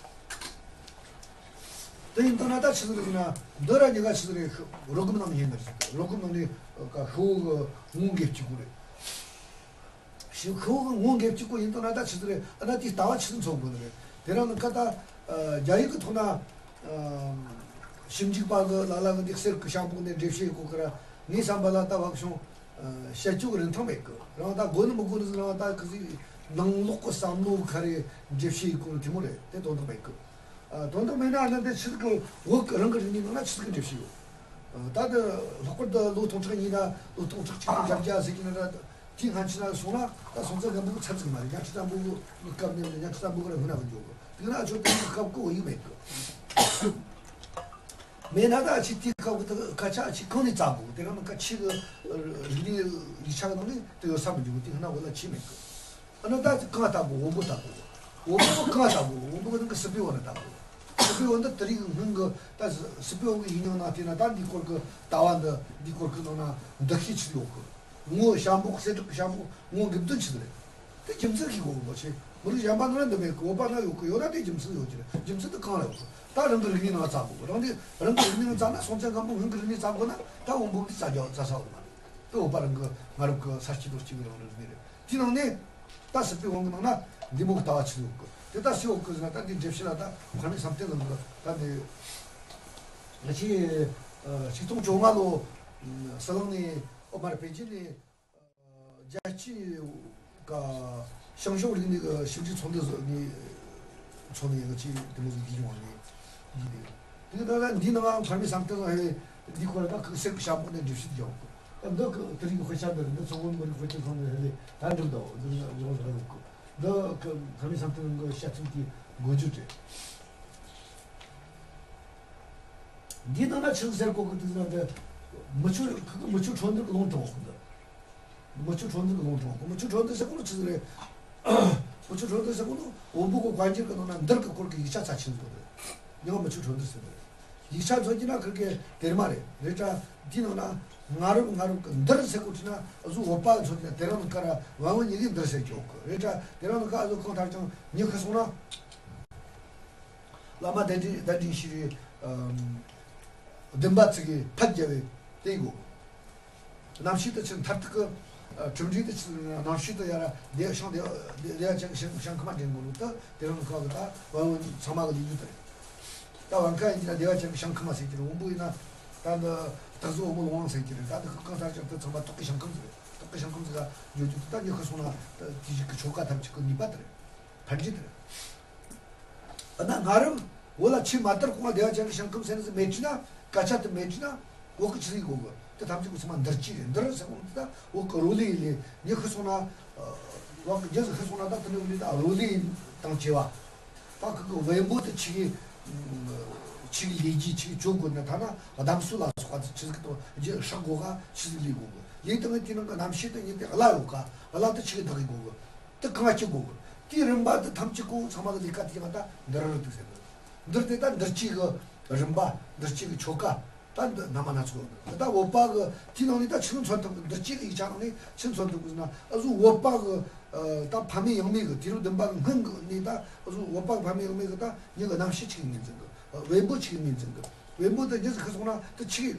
དེ་ཡིན་དུས་ན་ད་ཆི་ཟིག་རེད་ཟེར་ན། འདི་ར་གཉིས་ཀ་ཆི་ཟིག་རེད། རོ་སྒམ་ནང་ནས་ཡིན་ནི་རེད། རོ་སྒམ་ནང་ནས་ཀ་ཤི་བོ་གི་ངོ་འགེབས་བྱེད་དགོས་རེད། ཤི་ཤི་བོ་གི་ངོ་འགེབས་བྱེད་དགོས་ཡིན་དུས་ན་ད་ཆི་ཟིག་རེད། ཨ་ན་དེའི་ལྟ་བ་ཆི་ཟིག་འཚོལ་དགོས་ནི་རེད། དེ་རིང་ནི་ཁ་ད་རྒྱ་ཡིག་གི་ཐོག་ན་ཞིབ་འཇུག་པ་གི་ལ་ལ་གི་འདི་གསེར་གི་ཞྭ་མོ་ནས་འགྲེལ་བཤད་ཡེད་གོ་གི་ར། ངའི་བསམ་པ་ལ་ད་བབ་བྱུང་། བཤད་རྒྱུ་གི་རིན་ཐང་མེད་གི། རང་ད་དགོས་ནི་མི་དགོས་ནི་ཟིག་རང་ད་གི་ཟིག་ནང་ལོགས་གི་བསམ་བློ་ག་རེ་འགྲེལ་བཤད་ཡེད་གོ་ནི་དེ་མོ་རེད། དེ་དོན་དག་མེད་གི། ཨ། དོན་དག་མེད་ན་ཨ་ནི་འདི་ཆི་ཟིག་གི་བོད་ཀྱི་རང་གི་རིག་གནས་ནང་ན་ཆི་ཟིག་གི་འགྲེལ་བཤད་ཡོད། ཨ། ད་འདི་ལྷག་པར་དུ་ལོ་སྟོང་ཕྲག་གཉིས་ན་ལོ་སྟོང་ཕྲག་གཅིག་གི་བརྒྱད་བརྒྱ་ཟེར་གྱི་ན་ད་དེའི་སྔ་ཕྱི་ན་སོང་ན་ད་སྲོང་བཙན་སྒམ་པོ་གི་ཚར་ཟིག་མ་རེད། གཉའ་ཁྲི་བཙན་པོ་གི་སྐབས་ནས་གཉའ་ཁྲི་བཙན་པོ་གི་ར་སྔོན་ན་གི་འཇོག་གི། དེ་ན་ཨ་ཆོ་དེ་གི་སྐབས་གི་བོད་ཡིག་མེད་གི། མེད་ན་ད་ཨ་ཆི་དེའི་སྐབས་གི་ད་སྐད་ཆ་ཨ་ཆི་གང་ནས་བཙལ་དགོས། དེ་རིང་ནི་སྐད་ཆའི་གི་རིག་གནས་ཡིག་ཆ་གི་ནང་ནས་དེ་ཡོད་ས་མི་འཇུག་གི། དེ་སྔ་ན་བོད་ལ་ཆི་མེད་གི། ཨ་ནི་ད་གང་ལ་ལྟ་དགོས། བོན་པོ་ལྟ་དགོས། བོན་པོ་གང་ལ་ལྟ་དགོས། བོན་པོ་གི་ནང་གི་སྲིད་པའི་བོན་ལ་ལྟ་དགོས། སྲིད་པའི་བོན་འདི་དེ་རིང་གི་སྔོན་གི་ད་སྲིད་པའི་བོན་གི་ཡིག་རྙིང་ནང་བལྟས་ན་ད་འདིའི་སྐོར་གི་ལྟ་བ་འདི་འདིའི་སྐོར་གི་ནང་ན་འདུ་ཤེས་ཆི་ཡོད་གི། ངོ་ཞྭ་མོ་གསེར་བྲག་གི་ཞྭ་མོ་ངོ་དགེ་འདུན་ཆི་རེད། དེ་རྒྱུ་མཚན་ཤེས་དགོས་གི་ལོ་ཆེ། མི་རིགས་གཞན་པ་ནང་ལ་འདི་མེད་གི། བོད་པ་ན་ཡོད་གི། ཡོད་ན་དེ་རྒྱུ་མཚན་ཡོད་ཀྱི་རེད། རྒྱུ་མཚན་དེ་གང་ལ་ཡོད་གི། ད་རང་གི་རིག་གནས་ནང་བཙལ་དགོས་གི། རང་དེ་རང་གི་རིག་གནས་ནང་བཙལ་ན་སྲོང་བཙན་སྒམ་པོ་སྔོན་གི་རིག་གནས་བཙལ་དགོས་ན་ད་བོན་པོ་འདི་བཙལ་རྒྱུ་བཙལ་ས་ཡོད་མ་རེད། དེ་བོད་པ་རང་གི་སྔ་རབས་གི་ས་སྐྱེས་རྡོ་སྐྱེས་གི་རང་རིག་གནས་རེད། དེའི་ནང་ནས་ད་སྲིད་པའི་བོན་གི་ནང་ན་འདི་མོ་གི་ལྟ་བ་ཆི་ཡོད་གི། དེ་ད་སུས་ཡོད་གི་ཟེར་ན་ད་འདི་འགྲེལ་བཤད་ལ་ད་མཁར་རྨེའུ་བསམ་གཏན་ལ་འདི་ད་འདི་ང་ཆེ་ཆིག་སྟོང་བཅོ་ལྔ་ལོ་ཟི་ལིང་ནས་ཨོ་མར་པེ་ཅིན་ནས་རྒྱལ་སྤྱིའི་ཀ་ཞང་ཞུང་རིག་གནས་ཀྱི་ཞིབ་འཇུག་ཚོགས་འདུ་ནས་ཚོགས་ནས་ཡང་ཅིག་དེ་མོ་ཟིག་བགྱིས་ཡོང་བ་ནས་ཡིན་ཏེ། དེ་ད་ལྟ་འདི་ནང་མཁར་རྨེའུ་བསམ་གཏན་ལ་ཧེ་འདི་སྐོར་ལ་ད་གི་གསེར་གྱི་ཞྭ་མོ་ནས་འགྲེལ་བཤད་རྒྱག་གི། ད་འདི་གི་དེ་རིང་གི་དཔེ་ཆ་འདི་རེད། འདི་མཚོ་སྔོན་མི་རིགས་དཔེ་སྐྱོན་ཚང་ནས་ཧེ་ལས་ད་འགྲིག་འདུག་འདི་ནི་ཡོངས་སུ་ཡོད་གི། འདི་གི་མཁར་རྨེའུ་བསམ་གཏན་གི་བཤད་ཚུལ་དེ་མགོ་མཇུག་རེད། འདིའི་ནང་ན་ཆི་ཟིག་ཟེར་གོ་གི་འདུག་ཟེར་ན། འདི་མི་ཆོས་ཁུ་གི་མི་ཆོས་འཕྲོ་འདུ་གི་ལུང་དྲངས་གོ་གི། འདི་མི་ཆོས་འཕྲོ་འདུ་གི་ལུང་དྲངས་གོ། མི་ཆོས་འཕྲོ་འདུ་ཟེར་གོ་ནོ་ཆི་ཟིག་རེད། མི་ཆོས་འཕྲོ་འདུ་ཟེར་གོ་ནོ་བོན་པོ་གི་བཀའ་འགྱུར་གི་ནང་ན་འདུལ་གི་སྐོར་གི་ཡིག་ཆ་ཚ་ཆེན་ཟིག་རེད། ཡང་མི་ཆོས་འཕྲོ་འདུ་ཟེར་གི་རེད། ཡིག་ཆ་མཚོན་གྱི་ན་ཁིར་གི་དེར་མ་རེད། རེད་དྲ་འདི་ནང་ན་སྔ་རབས་སྔ་རབས་ཀྱི་འདིར་ཟེར་གོ་དྲི་ན་ཨ་ཟུ་བོད་པ་མཚོན་གྱི་ན་དེ་རང་ནང་ཀ་ར་ཝན་ཝན་ཉིད་ཀྱི་འདིར་ཟེར་གྱི་ཡོད་གི། རེད་དྲ་དེ་རང་ནང་ཀ་ཨ་ཟུ་གང་ལྟར་ཀྱང་ཉི་ཁི་སོང་ན། བླ་མ་གདན་འདྲེན་གདན་འདྲེན་ཞུས་རེད། བདུན་པ་ཚིག་གི་ཕད་རྒྱབ་པའི་དེ་ཡིན་གོ། རྣམ་ཤེས་དུ་ཕྱིར་མཐར་ཐུག་གི་གྲུབ་འབྲས་དུ་ཕྱིར་རྣམ་ཤེས་དུ་ཡར་བདེ་བ་ཤང་བདེ་བ་བདེ་བ་ཅན་གྱི་ཞིང་ཞིང་ཁམས་མ་འདྲེན་དགོས་ལུགས་དུ་དེ་རང་ཁ་གི་ད་བན་བོན་ཚང་མ་གི་ལས་རྒྱུ་དེ་རེད། ད་བན་ཁ་ཡིན་གྱི་ན་བདེ་བ་ཅན་གྱི་ཞིང་ཁམས་མ་ཟེར་གྱི་རེད། བོན་པོ་ཡིན་ན་ད་འདི་སྟག་གཟིག་བུ་མོ་ལོང་བ་ཟེར་གྱི་རེད། ད་འདི་གང་ལྟར་ཀྱང་དུ་ཚང་མ་ཐོག་གི་ཞིང་ཁམས་ཟེར་རེད། ཐོག་གི་ཞིང་ཁམས་ཟེར་ག་བརྗོད་རྒྱུ་དུ་ད་ཉི་ཁ་སོང་ན་ད་དེ་ཞིག་གི་ཆོ་ག་ཐམས་ཅད་ཀྱི་ནུས་པ་དེ་རེད། ཕན་འབྲས་དེ་རེད། ཨ་ན་སྔ་རབས་བོད་ལ་ཆོས་མ་དར་གོང་ལ་བདེ་བ་ཅན་གྱི་ཞིང་ཁམས་ཟེར་ནི་ཟིག་མེད་དུས་ན། སྐད་ཆ་དེ་མེད་དུས་ན་བོད་ཀྱི་ཆི་ཟིག་གོ་གི། དེ་ཐམས་ཅད་ཀྱི་ཚང་མ་འདིར་གཅིག་རེད། འདིར་ཟེར་གོ་ནི་ད་བོད་ཀྱི་རོ་ལེ་ཡིན་ལེ་ཉི་ཤུ་སོང་ན། བོད་ཀྱི་རྒྱུ་ཟིག་ཤུ་སོང་ན་ད་དེ་ནི་བོད་ལེ་ད་རོ་ལེ་ཡིན་དང་བཅས་པ། ད་ཁོ་གི་བེམ་པོ་དེ་ཆི་གི་ཆི་གི་ལས་ཀྱི་ཆི་གི་བཅོ་དགོས་ན་ཐ་ན་གདམས་སུ་ལ་སོགས་པ་དེ་ཆི་ཟིག་གི་དང་རྒྱུ་ཧྲག་གོ་ག་ཆི་ཟིག་ལས་གོ་གི། ལས་དང་དེ་ནང་གི་རྣམ་ཤེས་དེ་ཉིད་དེ་གླ་ཡོད་ག་གླ་དེ་ཆི་གི་བདག་གི་གོ་གི། དེ་གང་སྐྱེ་དགོས་གི། དེའི་རིམ་པ་འདི་ཐམས་ཅད་ཀོ་ཚང་མ་གི་ལས་ཀ་དེ་ཡང་ད་འདིར་རུ་འདུག་ཟེར་གི། འདིར་དེ་ད་འདིར་གཅིག་གི་རིམ་པ་འདིར་གཅིག་གི་ཆོ་ག་ད་འདི་སྣ་མ་སྣ་ཚོགས་ཡོད་གི། ད་བོད་པ་གི་དེའི་ནང་ནས་ད་ཆི་ཟིག་མཚོན་ཐུབ་གི། འདིར་གཅིག་གི་ཡིག་ཆ་ནང་ནས་ཆི་མཚོན་ཐུབ་གི་ཟེར་ན་ཨ་ཟུ་བོད་པ་གི་ད་ཕ་མེས་ཡང་མེས་གི་དུས་རབས་བདུན་པ་གི་སྔོན་གི་ནས་ད་ཨ་ཟུ་བོད་པ་གི་ཕ་མེས་ཡང་མེས་གི་ད་ཉིད་ཀྱི་རྣམ་ཤེས་གཅིག་ངོས་འཛིན་གི། བེམ་པོ་གཅིག་ངོས་འཛིན་གི། བེམ་པོ་དེ་ཉིད་ཟིག་ཤི་སོང་ན་དེ་ཆི་གི་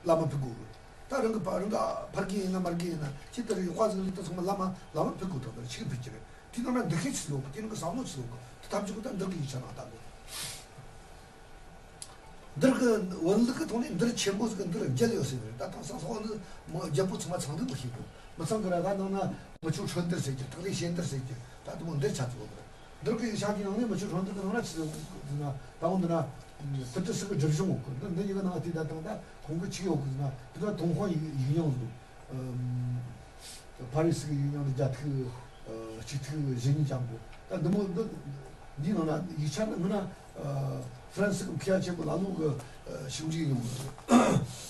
བླ་མ་ཕུལ་དགོས་གི། ད་རང་གི་ཕ་རང་གི་ཕ་རྒན་ཡིན་ན་མ་རྒན་ཡིན་ན་ཁྱེད་ལྟར་ཡོད་པ་ཟིག་ལས་ད་ཚང་མ་བླ་མ་བླ་མ་ཕུལ་དགོས་དང་ད་ཆི་གི་ཕུལ་གྱི་རེད། དེ་ནང་ན་འདུ་ཤེས་ཆི་ཡོད་གི། དེ་ནང་གི་བསམ་བློ་ཆི་ཡོད་གི། དེ་ཐམས་ཅད་ཀྱི་ད་འདིར་གི་ཡིག་ཆ་ནང་ལྟ་དགོས། འདིར་གི་བོན་ལུགས་ཀྱི་ཐོག་ནས་འདིར་ཆེན་པོ་ཟིག་གི་འདིར་རྒྱལ་ཡོད་ཟེར་གི་རེད། ད་དེང་སང་སོགས་འདི་མི་རྒྱལ་པོ་ཚང་མ་ཚང་འདི་མི་ཤེས་གི། མི་ཚང་གི་ར། ད་ནང་ན་མི་ཆོས་འཕྲོད་འདིར་ཟེར་གི། ཐག་ལས་བཤད་འདིར་ཟེར་གི། ད་དེ་མོ་འདིར་ཆ་ཚུགས་གི་རེད། འདིར་གི་ཡིག་ཆ་གི་ནང་ནས་མི་ཆོས་འཕྲོད་འདིར་གི་ནང་ན་ཆི་ཟེར་གི་ཟེར་ན་ད་འོ་འདི་ན་ཁུ་ཏི་སི་གི་སྒྲིབ་གཞུང་ཡོད་གི། འདི་འདི་གཉིས་ཀྱི་ནང་དེ་ད་དང་ད་ཁོང་གི་ཆི་ཡོད་གི་ཟེར་ན་དེ་ད་ཏུན་ཧོང་ཡིག་ཡིག་རྙིང་ཟིག་ཕ་རི་སི་གི་ཡིག་རྙིང་དེ་བརྒྱ་ཐིག་གཅིག་ཐིག་བཞི་གཉིས་ཀྱང་གོ། ད་འདི་མོ་འདི་འདིའི་ནང་ན་ཡིག་ཆ་ནི་མིན་ན་ཧྥ་རན་སི་གི་མཁས་པ་ཆེན་པོ་ལ་ལུ་གི་ཞིབ་འཇུག་ཡིན་ཡོང་གི།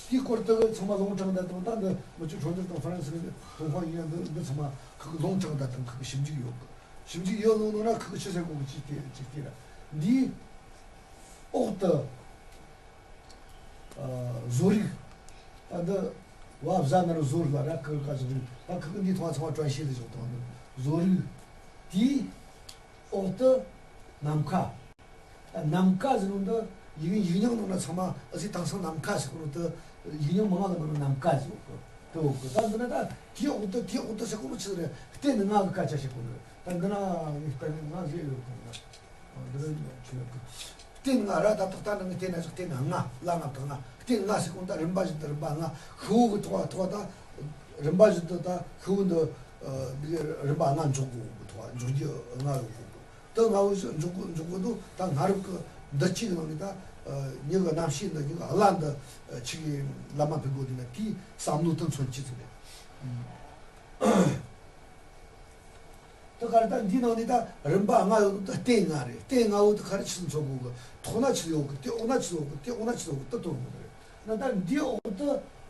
དེའི་སྐོར་དུ་ཚང་མ་ལུང་དྲངས་ད་དང་ད་འདི་མི་ཆོས་འཕྲོད་འདིར་དང་ཧྥ་རན་སི་གི་ཏུན་ཧོང་ཡིག་རྙིང་འདི་འདི་ཚང་མ་ཁོ་གི་ལུང་དྲངས་ད་དང་ཁོ་གི་ཞིབ་འཇུག་ཡོད་གི། ཞིབ་འཇུག་ཡོད་ལུང་ནང་ན་ཁོ་གི་ཆི་ཟེར་གོ་གི་ཅིག་དེ་ཅིག་དེ་ར། འདིའི་འོག་ཏུ་བཟོ་རིག་ད་འདི་བ་བཟའ་ན་རུ་བཟོ་རིག་ལ་ར་ཁུ་ཁ་བཟོ་རིག་ད་ཁུ་ཁུ་འདི་ཐོག་ཚང་བ་བཀྲ་ཤིས་ལ་བཞག་ཐོག་འདི་བཟོ་རིག་དེའི་འོག་ཏུ་ནམ་མཁའ། ནམ་མཁའ་ཟེར་ནོ་འདི་ཡིག་ཡིག་རྙིང་ནང་ན་ཚང་མ་ཨ་ཟི་དེང་སང་ནམ་མཁའ་ཟེར་གོ་ནོ་འདི་ཡིག་རྙིང་མང་ང་ལ་མ་ནོ་ནམ་མཁའ་ཟེར་གོ་དེ་འོག་གི། ད་འདི་ན་ད་དེའི་འོག་ཏུ་དེའི་འོག་ཏུ་ཟེར་གོ་ནོ་ཆི་ཟེར་རེད། སྟེང་ནས་ལྔ་གི་སྐད་ཆ་བཤད་གོ་ནོ་རེད། ད་འདི་ན་ངས་སྟེང་ནས་ལྔ་ཟེར་ཡོད་གོ་ནོ། སྟེང་ལྔ་ར་ད་ཏག་ཏག་ནང་གི་སྟེང་ན་ཞིག་སྟེང་ན་ལྔ་བླ་ལྔ་དང་ལྔ་སྟེང་ལྔ་ཟེར་གོང་ད་རིམ་པ་བཞིན་དུ་རིམ་པ་ལྔ་ཤི་བོ་གི་ཐོག་ཐོག་ད་རིམ་པ་བཞིན་དུ་ད་ཤི་བོ་འདི་འདི་རིམ་པ་ལྔ་འཇོག་དགོས་གི་ཐོག་འཇོག་རྒྱུ་ལྔ་ཡོད་གི། ད་ལྔ་བོ་ཞིག་འཇོག་དགོས་འཇོག་དགོས་འདུག་ད་སྔ་རབས་ཀྱི་འདི་གཅིག་གི་ནང་ནས་ད་ཉི་གི་རྣམ་ཤེས་འདི་ཉི་གི་བླ་འདི་ཆི་གི་བླ་མ་ཕེ་དགོས་དེ་ན་དེའི་བསམ་བློ་དེ་མཚོན་ཅི་ཟེར་རེད། ད་ག་རེ་ད་འདིའི་ནང་ནས་ད་རིམ་པ་ལྔ་ཡོད་ནོ་ད་སྟེང་ལྔ་རེད། སྟེང་ལྔ་བོ་ད་ག་རེ་ཆི་ཟིག་མཚོན་དགོས་གི། ཐོག་ན་ཆི་ཡོད་གི། དེ་འོག་ན་ཆི་ཡོད་གི། དེ་འོག་ན་ཆི་ཡོད་གི་ད་དོར་དགོས་ནི་རེད། ན་ད་འདིའི་འོག་ཏུ་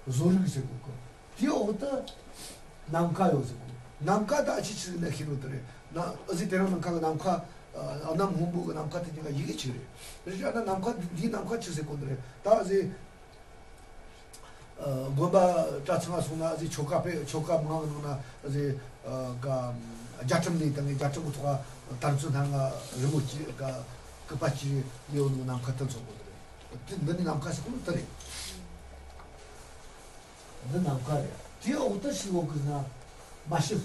བཟོ་རིག་ཟེར་དགོས་གི། དེའི་འོག་ཏུ་ནམ་མཁའ་ཡོད་ཟེར་གོ། ནམ་མཁའ་ད་ཨ་ཅེ་ཆི་ཟིག་ན་ཤེས་རོ་དེ་རེད། ན་ཨ་ཟི་དེ་རིང་ནམ་མཁའ་གི་ནམ་མཁའ་ཨ་གནམ་སྔོན་པོ་གི་ནམ་མཁའ་དེ་གཉིས་ཀ་ཡི་གེ་གཅིག་རེད། རེད་ཨ་ན་ནམ་མཁའ་འདིའི་ནམ་མཁའ་ཆི་ཟེར་གོ་འདི་རེད། ད་ཨ་ཟི་དགོན་པ་གྲྭ་ཚང་ང་སོང་ན་ཨ་ཟི་ཆོ་ག་པས་ཆོ་ག་མང་ནང་ན་ཨ་ཟི་ག་རྒྱ་གྲམ་ནས་དང་རྒྱ་གྲམ་གི་ཐོག་ག་དར་ཚོན་སྣ་ལྔ་རི་མོ་གཅིག་ག་སྐུད་པ་གཅིག་ཡོད་ནོ་ནམ་མཁའ་དེ་མཚོན་གོ་འདི་རེད། དེ་འདི་ནི་ནམ་མཁའ་ཟེར་གོ་ནོ་དེ་རེད། འདི་ནམ་མཁའ་རེད། དེའི་འོག་ཏུ་ཞིག་འོག་གི་ན་མ་ཤེལ།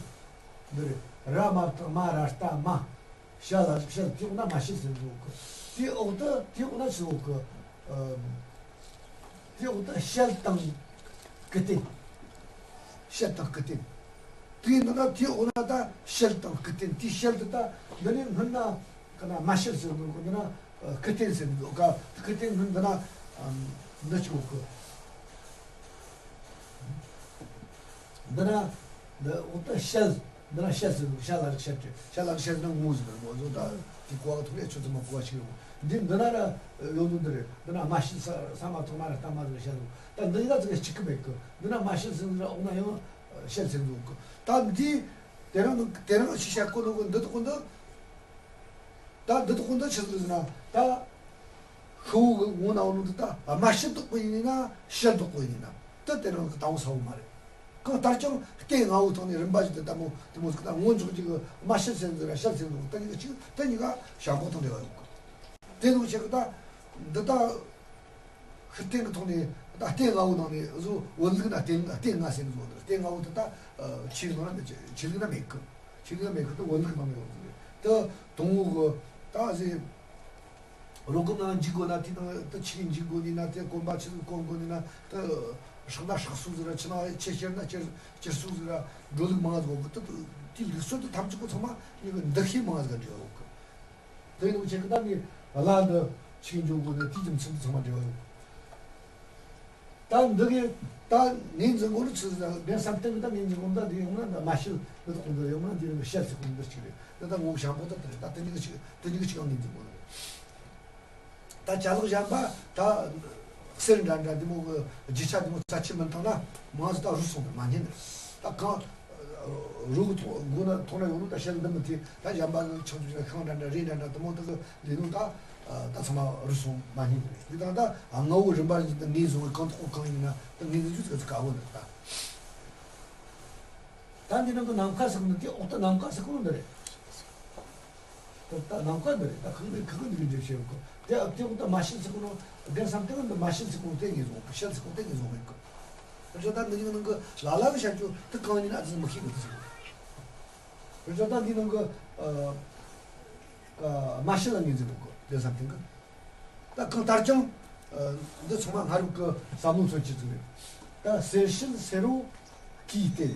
འདི་རེད། ར་མ་བཏགས་མ་ར་ལྟ་མ། ཤ་ལ་ཞིག་ཤལ། དེའི་འོག་ན་མ་ཤེལ་ཟེར་འདུག་གི། དེའི་འོག་ཏུ་དེའི་འོག་ན་ཞིག་འོག་གི། ཨམ། དེའི་འོག་ཏུ་ཤལ་དང་སྐུ་རྟེན། ཤལ་དང་སྐུ་རྟེན། དེའི་ནང་ན་དེའི་འོག་ན་ད་ཤལ་དང་སྐུ་རྟེན། དེའི་ཤལ་དུ་ད་འདི་ནི་སྔོན་ན་ག་ན་མ་ཤེལ་ཟེར་འདུག་གི། འདི་ན་སྐུ་རྟེན་ཟེར་འདུག་ག། སྐུ་རྟེན་སྔོན་འདི་ན་འདི་ཅིག་འོག་གི། འདི་ན་འདི་འོག་ཏུ་ཤལ། འདི་ན་ཤལ་ཟེར་འདུག། ཤལ་ལ་རིག་ཤལ་ཏེ་ཤལ་ལ་རིག་ཤལ་ན་ངོ་ཟེར་ནི་མོ་ཟོ། ད་དེ་གོ་བ་ཐུག་ལས་ཆུ་ཚང་མ་གོ་བ་ཞིག་ཡོང་། འདི་འདི་ན་ར་ཡོད་འདུག་འདི་རེད། འདི་ན་མ་ཤེལ་ས་ས་མ་ཐོག་མ་ར་ལྟ་མ་ཟེར་ཤལ་འདུག། ད་འདི་ཡི་ད་ཙི་ག་གཅིག་གི་མེད་གི། འདི་ན་མ་ཤེལ་ཟེར་འདི་ར་འོག་ན་ཡང་ཤལ་ཟེར་འདུག་གི། ད་འདི་དེ་རང་དེ་རང་ཤི་ཤ་ཀོ་ལོ་གི་འདི་དག་གོ་འདི། ད་འདི་དག་གོ་འདི་ཆི་ཟིག་ཟེར་ན་ད། ཤི་བོ་གི་ངོ་ན་འོ་ནོ་དེ་ད་རྨ་བྱ་བདག་པོ་ཡིན་ན་ཞལ་བདག་པོ་ཡིན་ན་དེ་དེ་རང་གི་དང་པོ་ས་བོ་མ་རེད། གང་ལྟར་ཀྱང་རྟེན་ལྔ་བོའི་ཐོག་ནས་རིམ་པ་བཞིན་དུ་ལྟད་མོ་དེ་མོ་ཟིག་ད་ངོ་འཇོག་རྒྱུ་གི་རྨ་བྱ་ཟེར་ཟིག་ར་ཞལ་ཟེར་ཟིག་དེ་གཉིས་ཀ་གཅིག་དེ་གཉིས་ཀ་ཞག་འགོག་དང་འབྲེལ་བ་ཡོད་གི། དེ་ནོ་ཆེ་གི་ད་འདི་ད། ཤི་རྟེན་གྱི་ཐོག་ནས་ད་རྟེན་ལྔ་བོའི་ནང་ནས་བཟོ་བོན་ལུགས་ན་རྟེན་རྟེན་ལྔ་ཟེར་ནས་བཟོ་འདི་རྟེན་ལྔ་བོ་དེ་ད་ཆོས་ལུགས་ན་ཆོས་ལུགས་ན་མེད་གི། ཆོས་ལུགས་ན་མེད་གི་དེ་བོན་ལུགས་ནང་ནས་ཡོང་གི་རེད། དེ་དང་བོ་གི་ད་ཟེ་རོ་གུམ་ནང་འཇུག་དགོས་ན་དེ་ནང་དེ་ཆི་གི་འཇུག་དགོས་ནི་ན་དེ་གོམ་པ་ཆི་ཟིག་གོམ་དགོས་ནི་ན་དེ་སྲེག་ན་སྲེག་སྲོལ་ཟིག་ར་ཆི་ན་ཆི་ཁྱེར་ན་ཁྱེར་ཁྱེར་སྲོལ་ཟིག་ར་འགྲོ་ལུགས་མང་ཟིག་གི་དེ་དེ་ལུགས་སྲོལ་དེ་ཐམས་ཅད་པོ་ཚང་མ་ཡི་གི་འདུ་ཤེས་མང་ཟིག་འབྲེལ་བ་ཡོད་གི། དེ་ཡིན་ནོ་ཆེ་གི་ད་ནི་བླ་འདི་ཆིག་འཇོག་དགོས་ནི་དེའི་རྒྱུ་མཚན་དུ་ཚང་མ་འབྲེལ་བ་ཡོད། ད་འདི་གི་ད་ངོས་འཛིན་དགོས་ནི་ཆི་ཟིག་ད་ངས་བསམ་གཏན་གི་ད་ངོས་འཛིན་དགོས་ནི་ད་འདི་ཡོང་ན་ད་མ་ཤེས་འདི་དག་འདི་ཡོང་ན་འདི་རིང་གི་བཤད་ཚིག་གོ་འདི་གཅིག་རེད། འདི་ད་ངོ་བོ་ཞང་པོ་ད་དེ་རེད། ད་དེ་གཉིས་ཀྱི་གཅིག་དེ་གཉིས་ཀྱི་གཅིག་ངོས་འཛིན་དགོས་ནི་རེད། ད་ཅ་ལག་གཞན་པ་ད་གསེར་འདྲ་འདྲ་འདི་མོ་གི་རྒྱུ་ཆ་འདི་མོ་རྩ་ཆེ་མིན་ཐང་ན་མང་ཟིག་ད་རུལ་སོང་ནི་མ་ཉན་ནི་རེད། ད་གང་རུལ་གི་ཐོག་མགོ་ན་ཐོག་ན་ཡོང་ནོ་ད་ཤེལ་འདི་མི་ཐེ་ད་གཞན་པ་གི་ཆང་བཅུ་ཤིང་འདྲ་འདྲ་རེ་འདྲ་འདྲ་འདི་མོ་ད་གི་ལས་ནོ་ད་ད་ཚང་མ་རུལ་སོང་མ་ཉན་ནི་རེད། འདི་དང་ད་ལྔ་བོ་རིམ་པ་བཞིན་དུ་ངོས་བཟུང་བའི་གང་ཐོག་གང་ཡིན་ན་ད་ངོས་འཛིན་རྒྱུ་ཟིག་དཀའ་བོ་འདི་རེད་ད། ད་འདི་ནང་གི་ནམ་མཁའ་ཟེར་གོ་ནི་དེ་འོག་ཏུ་ནམ་མཁའ་ཟེར་གོ་ནི་འདི་རེད། ད་ནམ་མཁའ་འདི་རེད། ད་ཁག་འདི་ཁག་འདི་གི་འགྲེལ་བཤད་ཡོད་གི། དེ་དེ་འོག་ཏུ་མ་ཤེལ་ཟེར་གོ་ནོ་རྒན་བསམ་གཏན་འདི་མ་ཤེལ་ཟེར་གོ་ནོ་དེ་ངོས་བཟུང་གི། ཤེལ་ཟེར་གོ་དེ་ངོས་བཟུང་མེད་གི། རེད་ད་འདི་གི་ནང་གི་ལ་ལ་གི་བཤད་རྒྱུ་དེ་གང་ཡིན་ཨ་ཙི་མི་ཤེས་གི་དེ་ཟེར་གི། རེད་ད་འདི་ནང་གི་ཨ་མ་ཤེལ་ལ་ངོས་འཛིན་གོ་གི་རྒན་བསམ་གཏན་གི། ད་གང་ལྟར་ཀྱང་། ཨ། འདི་ཚང་མ་སྔ་རབས་ཀྱི་བསམ་བློ་མཚོན་བྱེད་ཅིག་རེད། ད་གསེར་ཞལ་སེར་པོ་སྐུའི་རྟེན།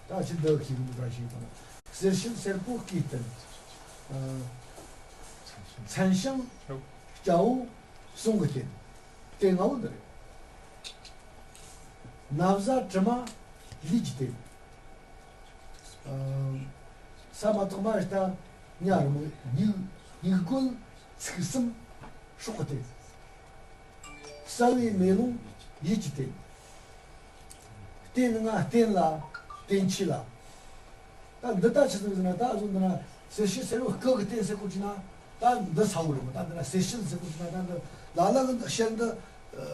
ད་ཕྱི་འདི་ཤེས་གི་འདུག་ག་ཤེས་དང་། གསེར་ཞལ་སེར་པོ་སྐུའི་རྟེན། ཨ། མཚན་ཞིང་སྐྱ་བོ་གསུང་གི་རྟེན། རྟེན་ལྔ་བོ་འདི་རེད། ན་བཟའ་དྲི་མ་ལུས་ཀྱི་རྟེན། ཨ། ས་མ་ཐག་མ་རྟ་ཉ་རི་མོ། སྨྱུག་སྨྱུག་རྒོད་ཚིགས་གསུམ་སྲོག་གི་རྟེན། གསལ་བའི་མེ་ལོང་ཡིད་ཀྱི་རྟེན། རྟེན་ལྔ་རྟེན་ལ་རྟེན་ཆོས་ལ། ད་འདི་ལྟ་ཆི་ཟིག་ཟེར་ན་ད་གཟོད་འདི་ན་གསེར་ཞལ་སེར་པོ་སྐུ་གི་རྟེན་ཟེར་གོ་ཅི་ན། ད་འདི་ས་བོ་རེད་མོ། ད་འདི་ན་གསེར་ཞལ་ཟེར་གོ་ཅི་ན་ད་འདི་ལ་ལ་གི་འདི་ཞལ་འདི་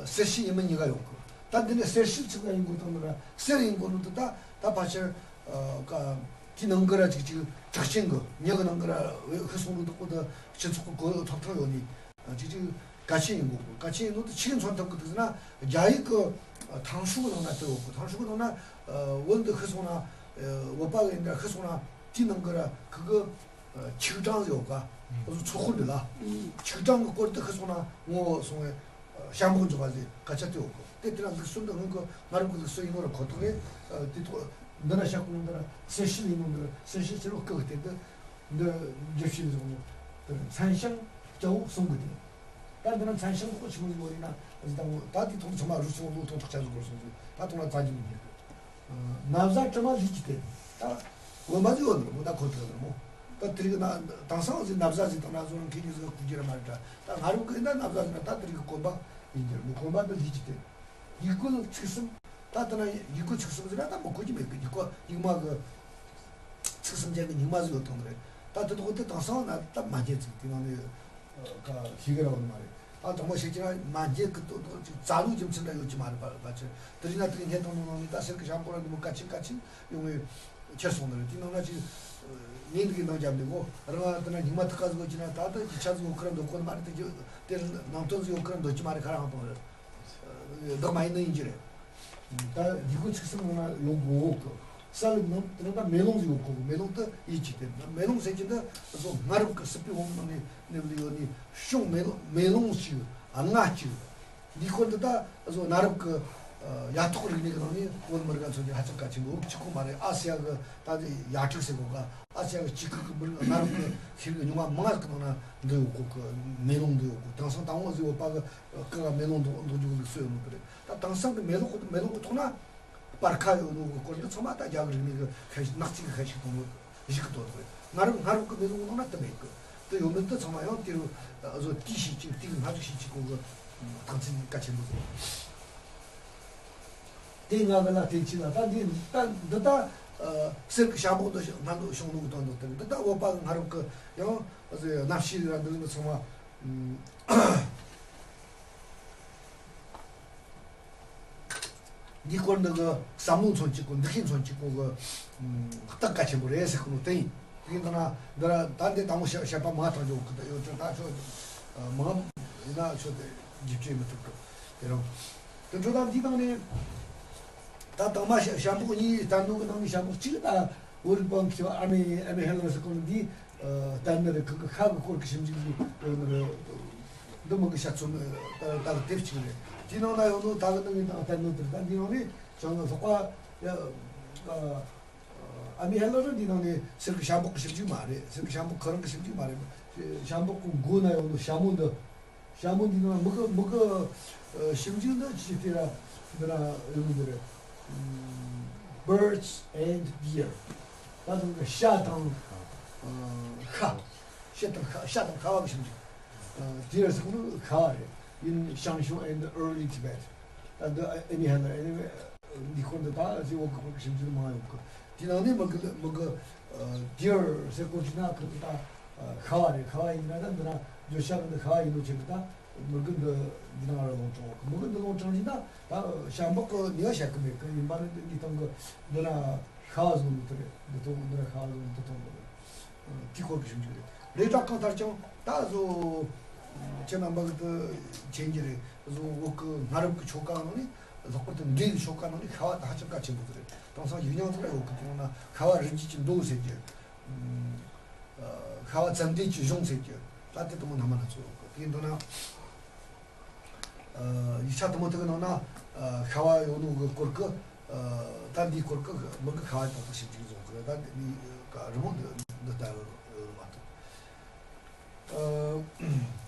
གསེར་ཞལ་ཡིན་མིན་གཉིས་ཀ་ཡོང་གི། ད་འདི་ནས་གསེར་ཞལ་ཆི་ཟིག་ཡིན་དགོས་དང་འདི་ན་གསེར་ཡིན་དགོས་ནོ་འདི་ད་ད་ཕལ་ཆེར་ཀ་དེའི་ནང་གི་ར་ཅིག་ཅིག་གྲགས་ཅན་གི་མྱི་གི་ནང་གི་ར་ཤི་སོང་ནོ་འདི་ཀོ་ད་སྤྱི་ཚོགས་ཀྱི་གོ་ཐོབ་ཐང་ཡོད་ནི། ཅིག་ཅིག་གལ་ཆེན་ཡིན་དགོས་གི། གལ་ཆེན་ཡིན་ནོ་དེ་ཆི་གི་མཚོན་ཐུབ་གི་འདུག་ཟེར་ན། རྒྱ་ཡིག་གི་ཐང་ཧྲུའུ་གི་ནང་ན་དེ་ཡོད་གི། ཐང་ཧྲུའུ་གི་ནང་ན་བོད་འདི་ཤི་སོང་ན། བོད་པ་གི་འདྲ་ཤི་སོང་ན་དེའི་ནང་གི་ར་ཁི་གི་ཆིག་གྲངས་ཡོད་ག། ཚོགས་དཔོན་འདི་ལ་ཆིག་གྲངས་གི་སྐོར་དུ་ཤི་སོང་ན་ངོ་བོ་སོང་བའི་ཞལ་འབོག་འཇོག་པ་ཟེར་སྐད་ཆ་དེ་ཡོད་གི། དེ་དེ་ལ་ལུགས་སྲོལ་འདི་སྔོན་གི་སྔ་རབས་ཀྱི་ལུགས་སྲོལ་ཡིན་ནོ་ར་ཁོ་ཐག་རེད། དེ་ཐོག་འདི་ན་ཤ་ཀུ་ལུང་འདི་ན་གསེར་ཞལ་ཡིན་ནོ་འདི་ན་གསེར་ཞལ་ཟེར་བ་སྐུ་གི་རྟེན་དུ། འདི་རྒྱུ་ཤེས་བཟུང་། མཚན་ཞིང་སྐྱ་བོ་གསུང་གི་དེ། ད་འདི་ན་མཚན་ཞིང་ཁོ་ཆི་མོ་ཡོད་ཡིན་ན་ཟི་དང་པོ་ད་དེ་ཐོག་ཚང་མ་རུལ་སོང་། ལོ་ཐོག་ཐག་ཆ་ཟིག་འགོར་སོང་ཟིག། ད་ཐོག་ན་རྩ་རྒྱུ་མི་རྙེད་གི། ན་བཟའ་དྲི་མ་ལུས་ཀྱི་རྟེན། ད་བོད་མ་ཟིག་ཡོད་ནི་རེད་མོ། ད་ཁོ་ཐག་ནི་རེད་མོ། ད་དེ་རིགས་ན་དེང་སང་ཟིག་ན་བཟའ་ཟིག་དང་ན་བཟོ་རང་ཁེ་ཉིན་ཟིག་ཁུག་རྒྱུ་ར་མ་རེད་ད། ད་སྔ་རབས་གི་ན་ན་བཟའ་ཟིག་ན་ད་དེ་རིགས་གི་གོན་པ་ཡིན་རྒྱུ་རེད་མོ། གོན་པ་འདི་ལུས་ཀྱི་རྟེན། ཡིག་བརྐོས་ཚིགས་གསུམ། ད་ལྟ་ན་ཡིག་བརྐོས་ཚིགས་གསུམ་ཟེར་ན་ད་མི་གོ་རྒྱུ་མེད་གི། ཡིག་བརྐོས་རྙིང་མ་གི་ཚིགས་གསུམ་ཅན་གི་རྙིང་མ་ཟིག་ཡོད་དང་རེད། ད་དེ་དག་དེ་དེང་སང་ན་ད་མ་རྙེད་ཚིག་དེ་ནང་ནས་ཀ་ཤེས་གི་ར་བ་མ་རེད། ད་དང་པོ་ཤེས་ཀྱི་ན་མ་རྙེད་གི་དོ་དོ་ཅིག་རྩ་བའི་རྒྱུ་མཚན་འདྲ་ཡོད་ཀྱི་མ་རེད་པ། ཕལ་ཆེར་དེ་རིང་ན་དེ་རྙེད་དང་ནོ་ནང་ནས་ད་གསེར་གི་ཞྭ་མོ་ར་འདི་མོ་གལ་ཆེན་གལ་ཆེན་ཡོང་བའི་ཁྱེར་སོང་ནི་རེད། དེ་ནང་ན་ཅིག་ངས་འདི་གི་ནང་རྒྱབ་འདི་གོ་རང་ང་དེ་ན་རྙིང་མ་ཐུག་ག་ཟིག་ཡོད་ཀྱི་ན་ད་ད་ཅིག་ཆ་ཟིག་ཡོད་ཁི་ར་འདོད་གོ་ནི་མ་རེད། དེ་དེ་ནང་དོན་ཟིག་ཡོད་ཁི་ར་འདོད་ཀྱི་མ་རེད། ཁ་ར་ཧང་དང་རེད། བདག་མ་ཡིན་ནི་ཡིན་གྱི་རེད། ད་ཡིག་བརྐོས་ཚིགས་གསུམ་ནང་ན་ཡོད་དགོས་གི། གསལ་ལུགས་ནང་དེ་ནང་ད་མེ་ལོང་ཟིག་ཡོད་གོ་གི། མེ་ལོང་དེ་ཡིད་ཀྱི་རྟེན། མེ་ལོང་ཟེར་གྱི་འདི་བཟོ་སྔ་རབས་ཀྱི་སྲིད་པའི་བང་ནང་ནས་གནས་ལུགས་ཡོད་ནི་བྱུང་། མེ་ལོང་མེ་ལོང་ཞིག་ལྔ་གཅིག་འདི་སྐོར་འདི་ད་བཟོ་གནའ་རབས་ཀྱི་ཡ་ཐོག་རིག་གནས་ཀྱི་ནང་ནས་བོད་མི་རིགས་ཚོ་གི་ཧ་ཅང་གལ་ཆེན་པོ་གཅིག་ཁོ་མ་རེད། ཨ་སི་ཡ་གི་ད་ཡ་ཕྲུག་ཟེར་གོ་ག། ཨ་སི་ཡ་གི་སྤྱི་ཁུག་གི་མི་རིགས་གནའ་རབས་ཀྱི་ཤེས་རིག་རྙིང་བ་མང་ང་ཟིག་གི་ནང་ན་འདི་ཡོད་གོ་གི། མེ་ལོང་འདི་ཡོད་གོ། དེང་སང་དང་བོ་ཟིག་ཡོད་པ་གི་སྐུ་ག་མེ་ལོང་འདོགས་འདོགས་རྒྱུ་གི་ལུགས་སྲོལ་ཡོད་ནོ་གི་རེད། ད་དེང་སང་གི་མེ་ལོང་མེ་ལོང་གི་ཐོག་ན་སྤར་ཁ་ཡོད་ནོ་གི་སྐོར་འདི་ཚང་མ་ད་རྒྱ་གི་རིག་གནས་གི་ཁ་ཤས་ནག་ཅིག་གི་ཁ་ཤས་གཏོང་གི་གཞིག་གི་དོ་དོ་རེད། སྔ་རབས་སྔ་རབས་གི་མེ་ལོང་གི་ནང་ན་དེ་མེད་གི། དེ་ཡོད་མེད་དེ་ཚང་མ་ཡང་དེ་རུ་བཟོ་དེའི་ཤེས་ཀྱི་དེ་གི་སྔ་ཕྱོགས་ཤེས་ཀྱི་གོ་གི་ཐང་ཆེན་གལ་ཆེན་པོ་རེད། དེ་ང་གི་ལ་བརྟེན་ཅི་ལ་ད་འདི་ད་འདི་ད་གསེར་གི་ཞྭ་མོ་འདི་སྔ་འདུག་བྱུང་ནོ་གི་དོན་དུ་དེ་འདི་ད་བོད་པ་གི་སྔ་རབས་གི་ཡང་གནའ་ཤུལ་ར་འདི་ཚང་མ། འདིའི་སྐོར་འདི་གི་བསམ་བློ་མཚོན་གཅིག་གོ། འདུ་ཤེས་མཚོན་གཅིག་གོ་གི་ཨམ་རྟགས་གལ་ཆེན་པོ་རེད་ཟེར་གི་ནོ་དེ་ཡིན། དེ་ཡིན་ད་ན་འདི་ར་ད་འདི་དང་པོ་བཤད་བཤད་པ་མང་ཐང་ཆོག་གི་ད་ཡོད་ཅོ་ད་ཆོ་མང་ཡིན་ན་ཆོ་དེ་རྒྱུ་ཅེས་མི་ཐུབ་གི། དེ་རང་དེ་འཕྲོ་ད་འདི་དང་ནི་ད་དང་མ་ཤ་ཤམ་པོ་གཉིས་བསྟན་ནོ་གི་ནང་ནས་ཤམ་པོ་གཅིག་ད་བོད་རིག་པ་མཁས་པ་ཨ་མེ་ཨ་མེ་ཧེ་ལ་ཟེར་གོ་ནི་འདི། ལྟར་ན་རེ་ཁོ་གི་ཤ་གི་སྐོར་གྱི་ཞིབ་འཇུག་གི་ཡོད་ནི་རེད། འདི་མི་གི་ཤ་ཚོམ་ལྟ་གི་དེབ་ཅིག་རེད། དེའི་ནང་ན་ཡོད་ནོ་ད་གི་ནང་གི་ནང་ལྟར་ནོ་དེར་ད་འདི་ནང་ནས་ཅང་ལ་ལྷག་པ་ཡ། ཨ་མི་ཧེ་ལ་རི་འདི་ནང་ནས་གསེར་གི་ཤ་འབོག་གི་ཞིབ་འཇུག་མ་རེད། གསེར་གི་ཤ་འབོག་ཁོ་རང་གི་ཞིབ་འཇུག་མ་རེད། ཤ་འབོག་གི་མགོ་ན་ཡོད་ནོ་ཤ་མོ་འདི། ཤ་མོ་འདི་ནང་མི་གི་མི་གི་ཞིབ་འཇུག་འདི་ཅི་དེ་ར་འདི་ན་ཡོད་ནི་རེད། Birds and Deer། ད་དུང་ཤ་དང་ཤ། ཤ་དང་ཤ་ཤ་དང་ཤ་བ་གི་ཞིབ་འཇུག་ཨ། དེར་ཟེར་ནི་ཤ་བ་རེད། In Shangshung and Early Tibet། ད་འདི་ཨ་ནི་ཧ་ལ་ཨ་ནི་འདི་ཁོ་འདི་ད་ཟི་འོག་གི་ཁོ་གི་ཞིབ་འཇུག་མང་ཡོད་གི། དེ་ནང་ནས་མི་གི་མི་གི་ཨ། དེར་ཟེར་གོ་ཅི་ན་ཁོ་གི་ད་ཤ་བ་རེད། ཤ་བ་ཡིན་ན་ད་འདི་ན་བརྗོད་བྱ་གི་འདི་ཤ་བ་ཡིན་ནོ་ཆེ་གི་ད་མི་གི་འདི་འདི་ནང་ར་ལོང་དྲང་གི། མི་གི་འདི་ལོང་དྲང་ཅི་ན་ད་ཤ་འབོག་གི་ནི་ཡ་བཤད་གི་མེད་གི། ཡིན་པ་ནི་འདི་འདི་སྟེང་གི་འདི་ན་ཤ་བ་བཟོ་ནི་དེ་རེད། འདི་ཐོག་འདི་ན་ཤ་བ་བཟོ་ནི་འདི་ཐོག་གི། དེའི་སྐོར་གྱི་ཞིབ་འཇུག་རེད། རེད་ད་གང་ལྟར་ཀྱང་ད་བཟོ་ཁྱེད་རྣམ་པ་གི་དུ་མཁྱེན་གྱི་རེད། བཟོ་བོད་ཀྱི་སྔ་རབས་ཀྱི་ཆོ་ག་ནང་ནས་ལྷག་པར་དུ་འབྲས་ཀྱི་ཆོ་ག་ནང་ནས་ཤ་བ་དེ་ཧ་ཅང་གལ་ཆེན་པོ་དེ་རེད། དེང་སང་ཡིག་རྙིང་ཚོ་ལ་ཡོད་གི། དེ་ཡང་ན་ཤ་བ་རི་རྒྱུད་ཀྱི་མདོ་ཟེར་གྱི། ཤ་བ་ཙན་དན་གྱི་གཞུང་ཟེར་གྱི། ད་དེ་དུ་མོ་སྣ་མ་སྣ་ཚོགས་ཡོད་གི། དེ་འདུག་ན། ཡིག་ཆ་དུ་མོ་དེ་གི་ནང་ན་ཤ་བ་ཡོད་ནོ་གི་སྐོར་གི། ད་འདིའི་སྐོར་གི་མི་གི་ཤ་བ་ཏག་ཏག་ཞིབ་འཇུག་བཟོ་གི་རེད། ད་འདི་ག་རི་མོ་འདི་འདི་ལྟ་བུ་མ་གཏོགས།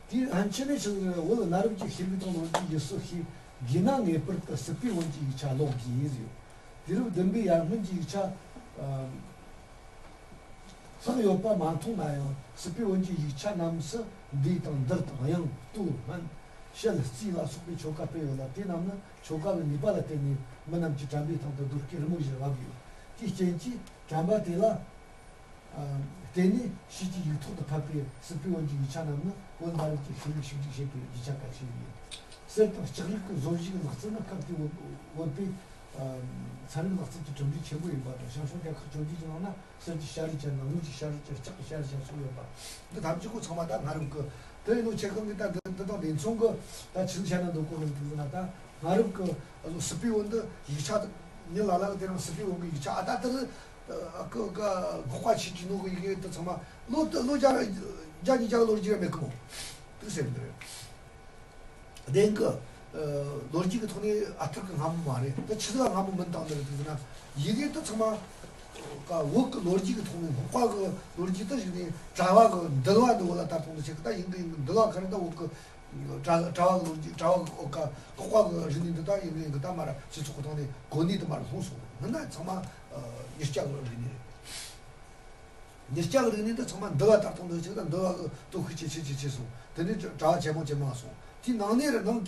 དེའི་ཕན་ཆད་ནས་ཆི་ཟིག་བོད་གནའ་རབས་ཀྱི་ཤེས་རིག་དང་ལོ་རྒྱུས་ཡུལ་སྲོལ་ཤེས་དགོས་ན་ངེས་པར་དུ་སྲིད་པའི་བོན་གྱི་ཡིག་ཆ་ཀློག་དགོས་ཟེར། དུས་རབས་བདུན་པའི་ཡར་སྔོན་གྱི་ཡིག་ཆ། ལྷག་ཡོད་པ་མ་མཐོང་ན་ཡང་སྲིད་པའི་བོན་གྱི་ཡིག་ཆ་རྣམས་སུ་འདས་དང་འདུལ་དང་དབྱངས་སྟོད་སྨན་ཞལ་རྩིས་ལ་སོགས་པའི་ཆོ་ག་སྤེལ་ཡོད་ལ། དེ་རྣམས་ནི་ཆོ་ག་གི་ནུས་པ་ལ་བརྟེན་ནས་མི་རྣམས་ཀྱིས་དྲན་པའི་སྟེང་དུ་རྡོ་སྐས་རི་མོ་བཞིན་བབས་ཡོད། དེའི་རྐྱེན་གྱིས་དྲན་པ་དེ་ལ། བརྟེན་ནས་ཕྱིས་ཀྱི་ཡིག་ཐོག་ཏུ་ཕབ་པའི་སྲིད་པའི་བོན་གྱི་ཡིག་ཆ་རྣམས་ནི་བོད་གནའ་རབས་ཀྱི་ཤེས་རིག་ཞིབ་འཇུག་བྱེད་པའི་རྒྱུ་ཆ་གལ་ཆེ་ཡིན། གསེར་དང་ལྕགས་རིགས་ཀྱི་བཟོ་བཞིའི་ལག་རྩལ་ནི་སྐབས་དེའི་བོད་པའི་ཚན་རིག་ལག་རྩལ་གྱི་གྲུབ་འབྲས་ཆེན་པོ་ཡིན་པ་དང་། ཞང་ཞུང་རྒྱལ་ཁབ་བཅོ་བརྒྱད་ཀྱི་ནང་ན་གསེར་གྱི་བྱ་རིགས་ཅན་དང་དངུལ་གྱི་བྱ་རིགས་ཅན། ལྕགས་ཀྱི་བྱ་རིགས་ཅན་སོགས་ཡོད་པ། འདི་ཐམས་ཅད་ཁོ་ཚང་མ་ད་སྔ་རབས་ཀྱི་དེ་ཡིན་ནོ་ཆེ་གང་གི་ད་འདི་འདི་དང་འདི་མཚུངས་ཀྱི་ད་ཆི་ཟིག་བྱས་ན་འདོད་གོ་གི་འདུག་ན། ད་སྔ་རབས་ཀྱི་སྲིད་པའི་བོན་འདི་ཡིག་ཆ་ཉིད་ལ་ལ་གི་དེ་རིང་སྲིད་པའི་བོན་གྱི་ཡིག་ཆ་ཨ་ད་དེ་རུ་ཀ་ཀ་འགོག་པ་བྱེད་ཀྱི་ནོ་གི་ཡི་གེ་དེ་ཚང་མ་ལོ་དེ་ལོ་བརྒྱ་བརྒྱ་ཉིས་བརྒྱ་གི་ལོ་རྒྱུས་ར་མེད་གི་མོ། དེ་ཟེར་གི་རེད། བདེན་གི། ལོ་རྒྱུས་ཀྱི་ཐོག་ནས་ཨ་ཐུར་གི་སྔ་མོ་མ་རེད། དེ་ཆི་ཟིག་ལ་སྔ་མོ་མིན་བཏང་ནི་རེད་ཟེར་ན། ཡི་གེ་དེ་ཚང་མ་ཀ་བོད་ཀྱི་ལོ་རྒྱུས་ཀྱི་ཐོག་ནས་འགོག་པ་གི་ལོ་རྒྱུས་དེ་ཞིག་ནས་གྲྭ་བ་གི་འདུལ་བ་འདི་བོད་ལ་དར་ཐོང་དུ་ཆེ་གི། ད་ཡིན་གི་ཡིན་གི། འདུལ་བ་ག་རེ་ད་བོད་ཀྱི་གྲྭ་གྲྭ་བ་གི་ལོ་རྒྱུས། གྲྭ་བ་གི་འོག་ཀ་འགོག་པ་གི་རིག་གནས་འདི་ད་ཡིན་གི་ཡིན་གི། ད་མར་སྤྱི་ཚོགས་ཀྱི་ཐོག་ནས་གོ་གནས་དེ་མར་ལྷུང་སོང་། མིན་ན་ཚང་མ་ཉེར་སྐྱ་གི་རིག་གནས་རེད། ཉེར་སྐྱ་གི་རིག་གནས་འདི་ཚང་མ་འདུལ་བ་དར་ཐོང་དུ་ཆེ་གི། ད་འདུལ་བ་གི་སྟོབས་ཤུགས་ཇེ་ཆེ་ཇེ་ཆེ་སོང་། དེ་ནས་གྲྭ་བ་ཇེ་མང་ཇེ་མང་སོང་། དེའི་ནང་ནས་ར་ནང་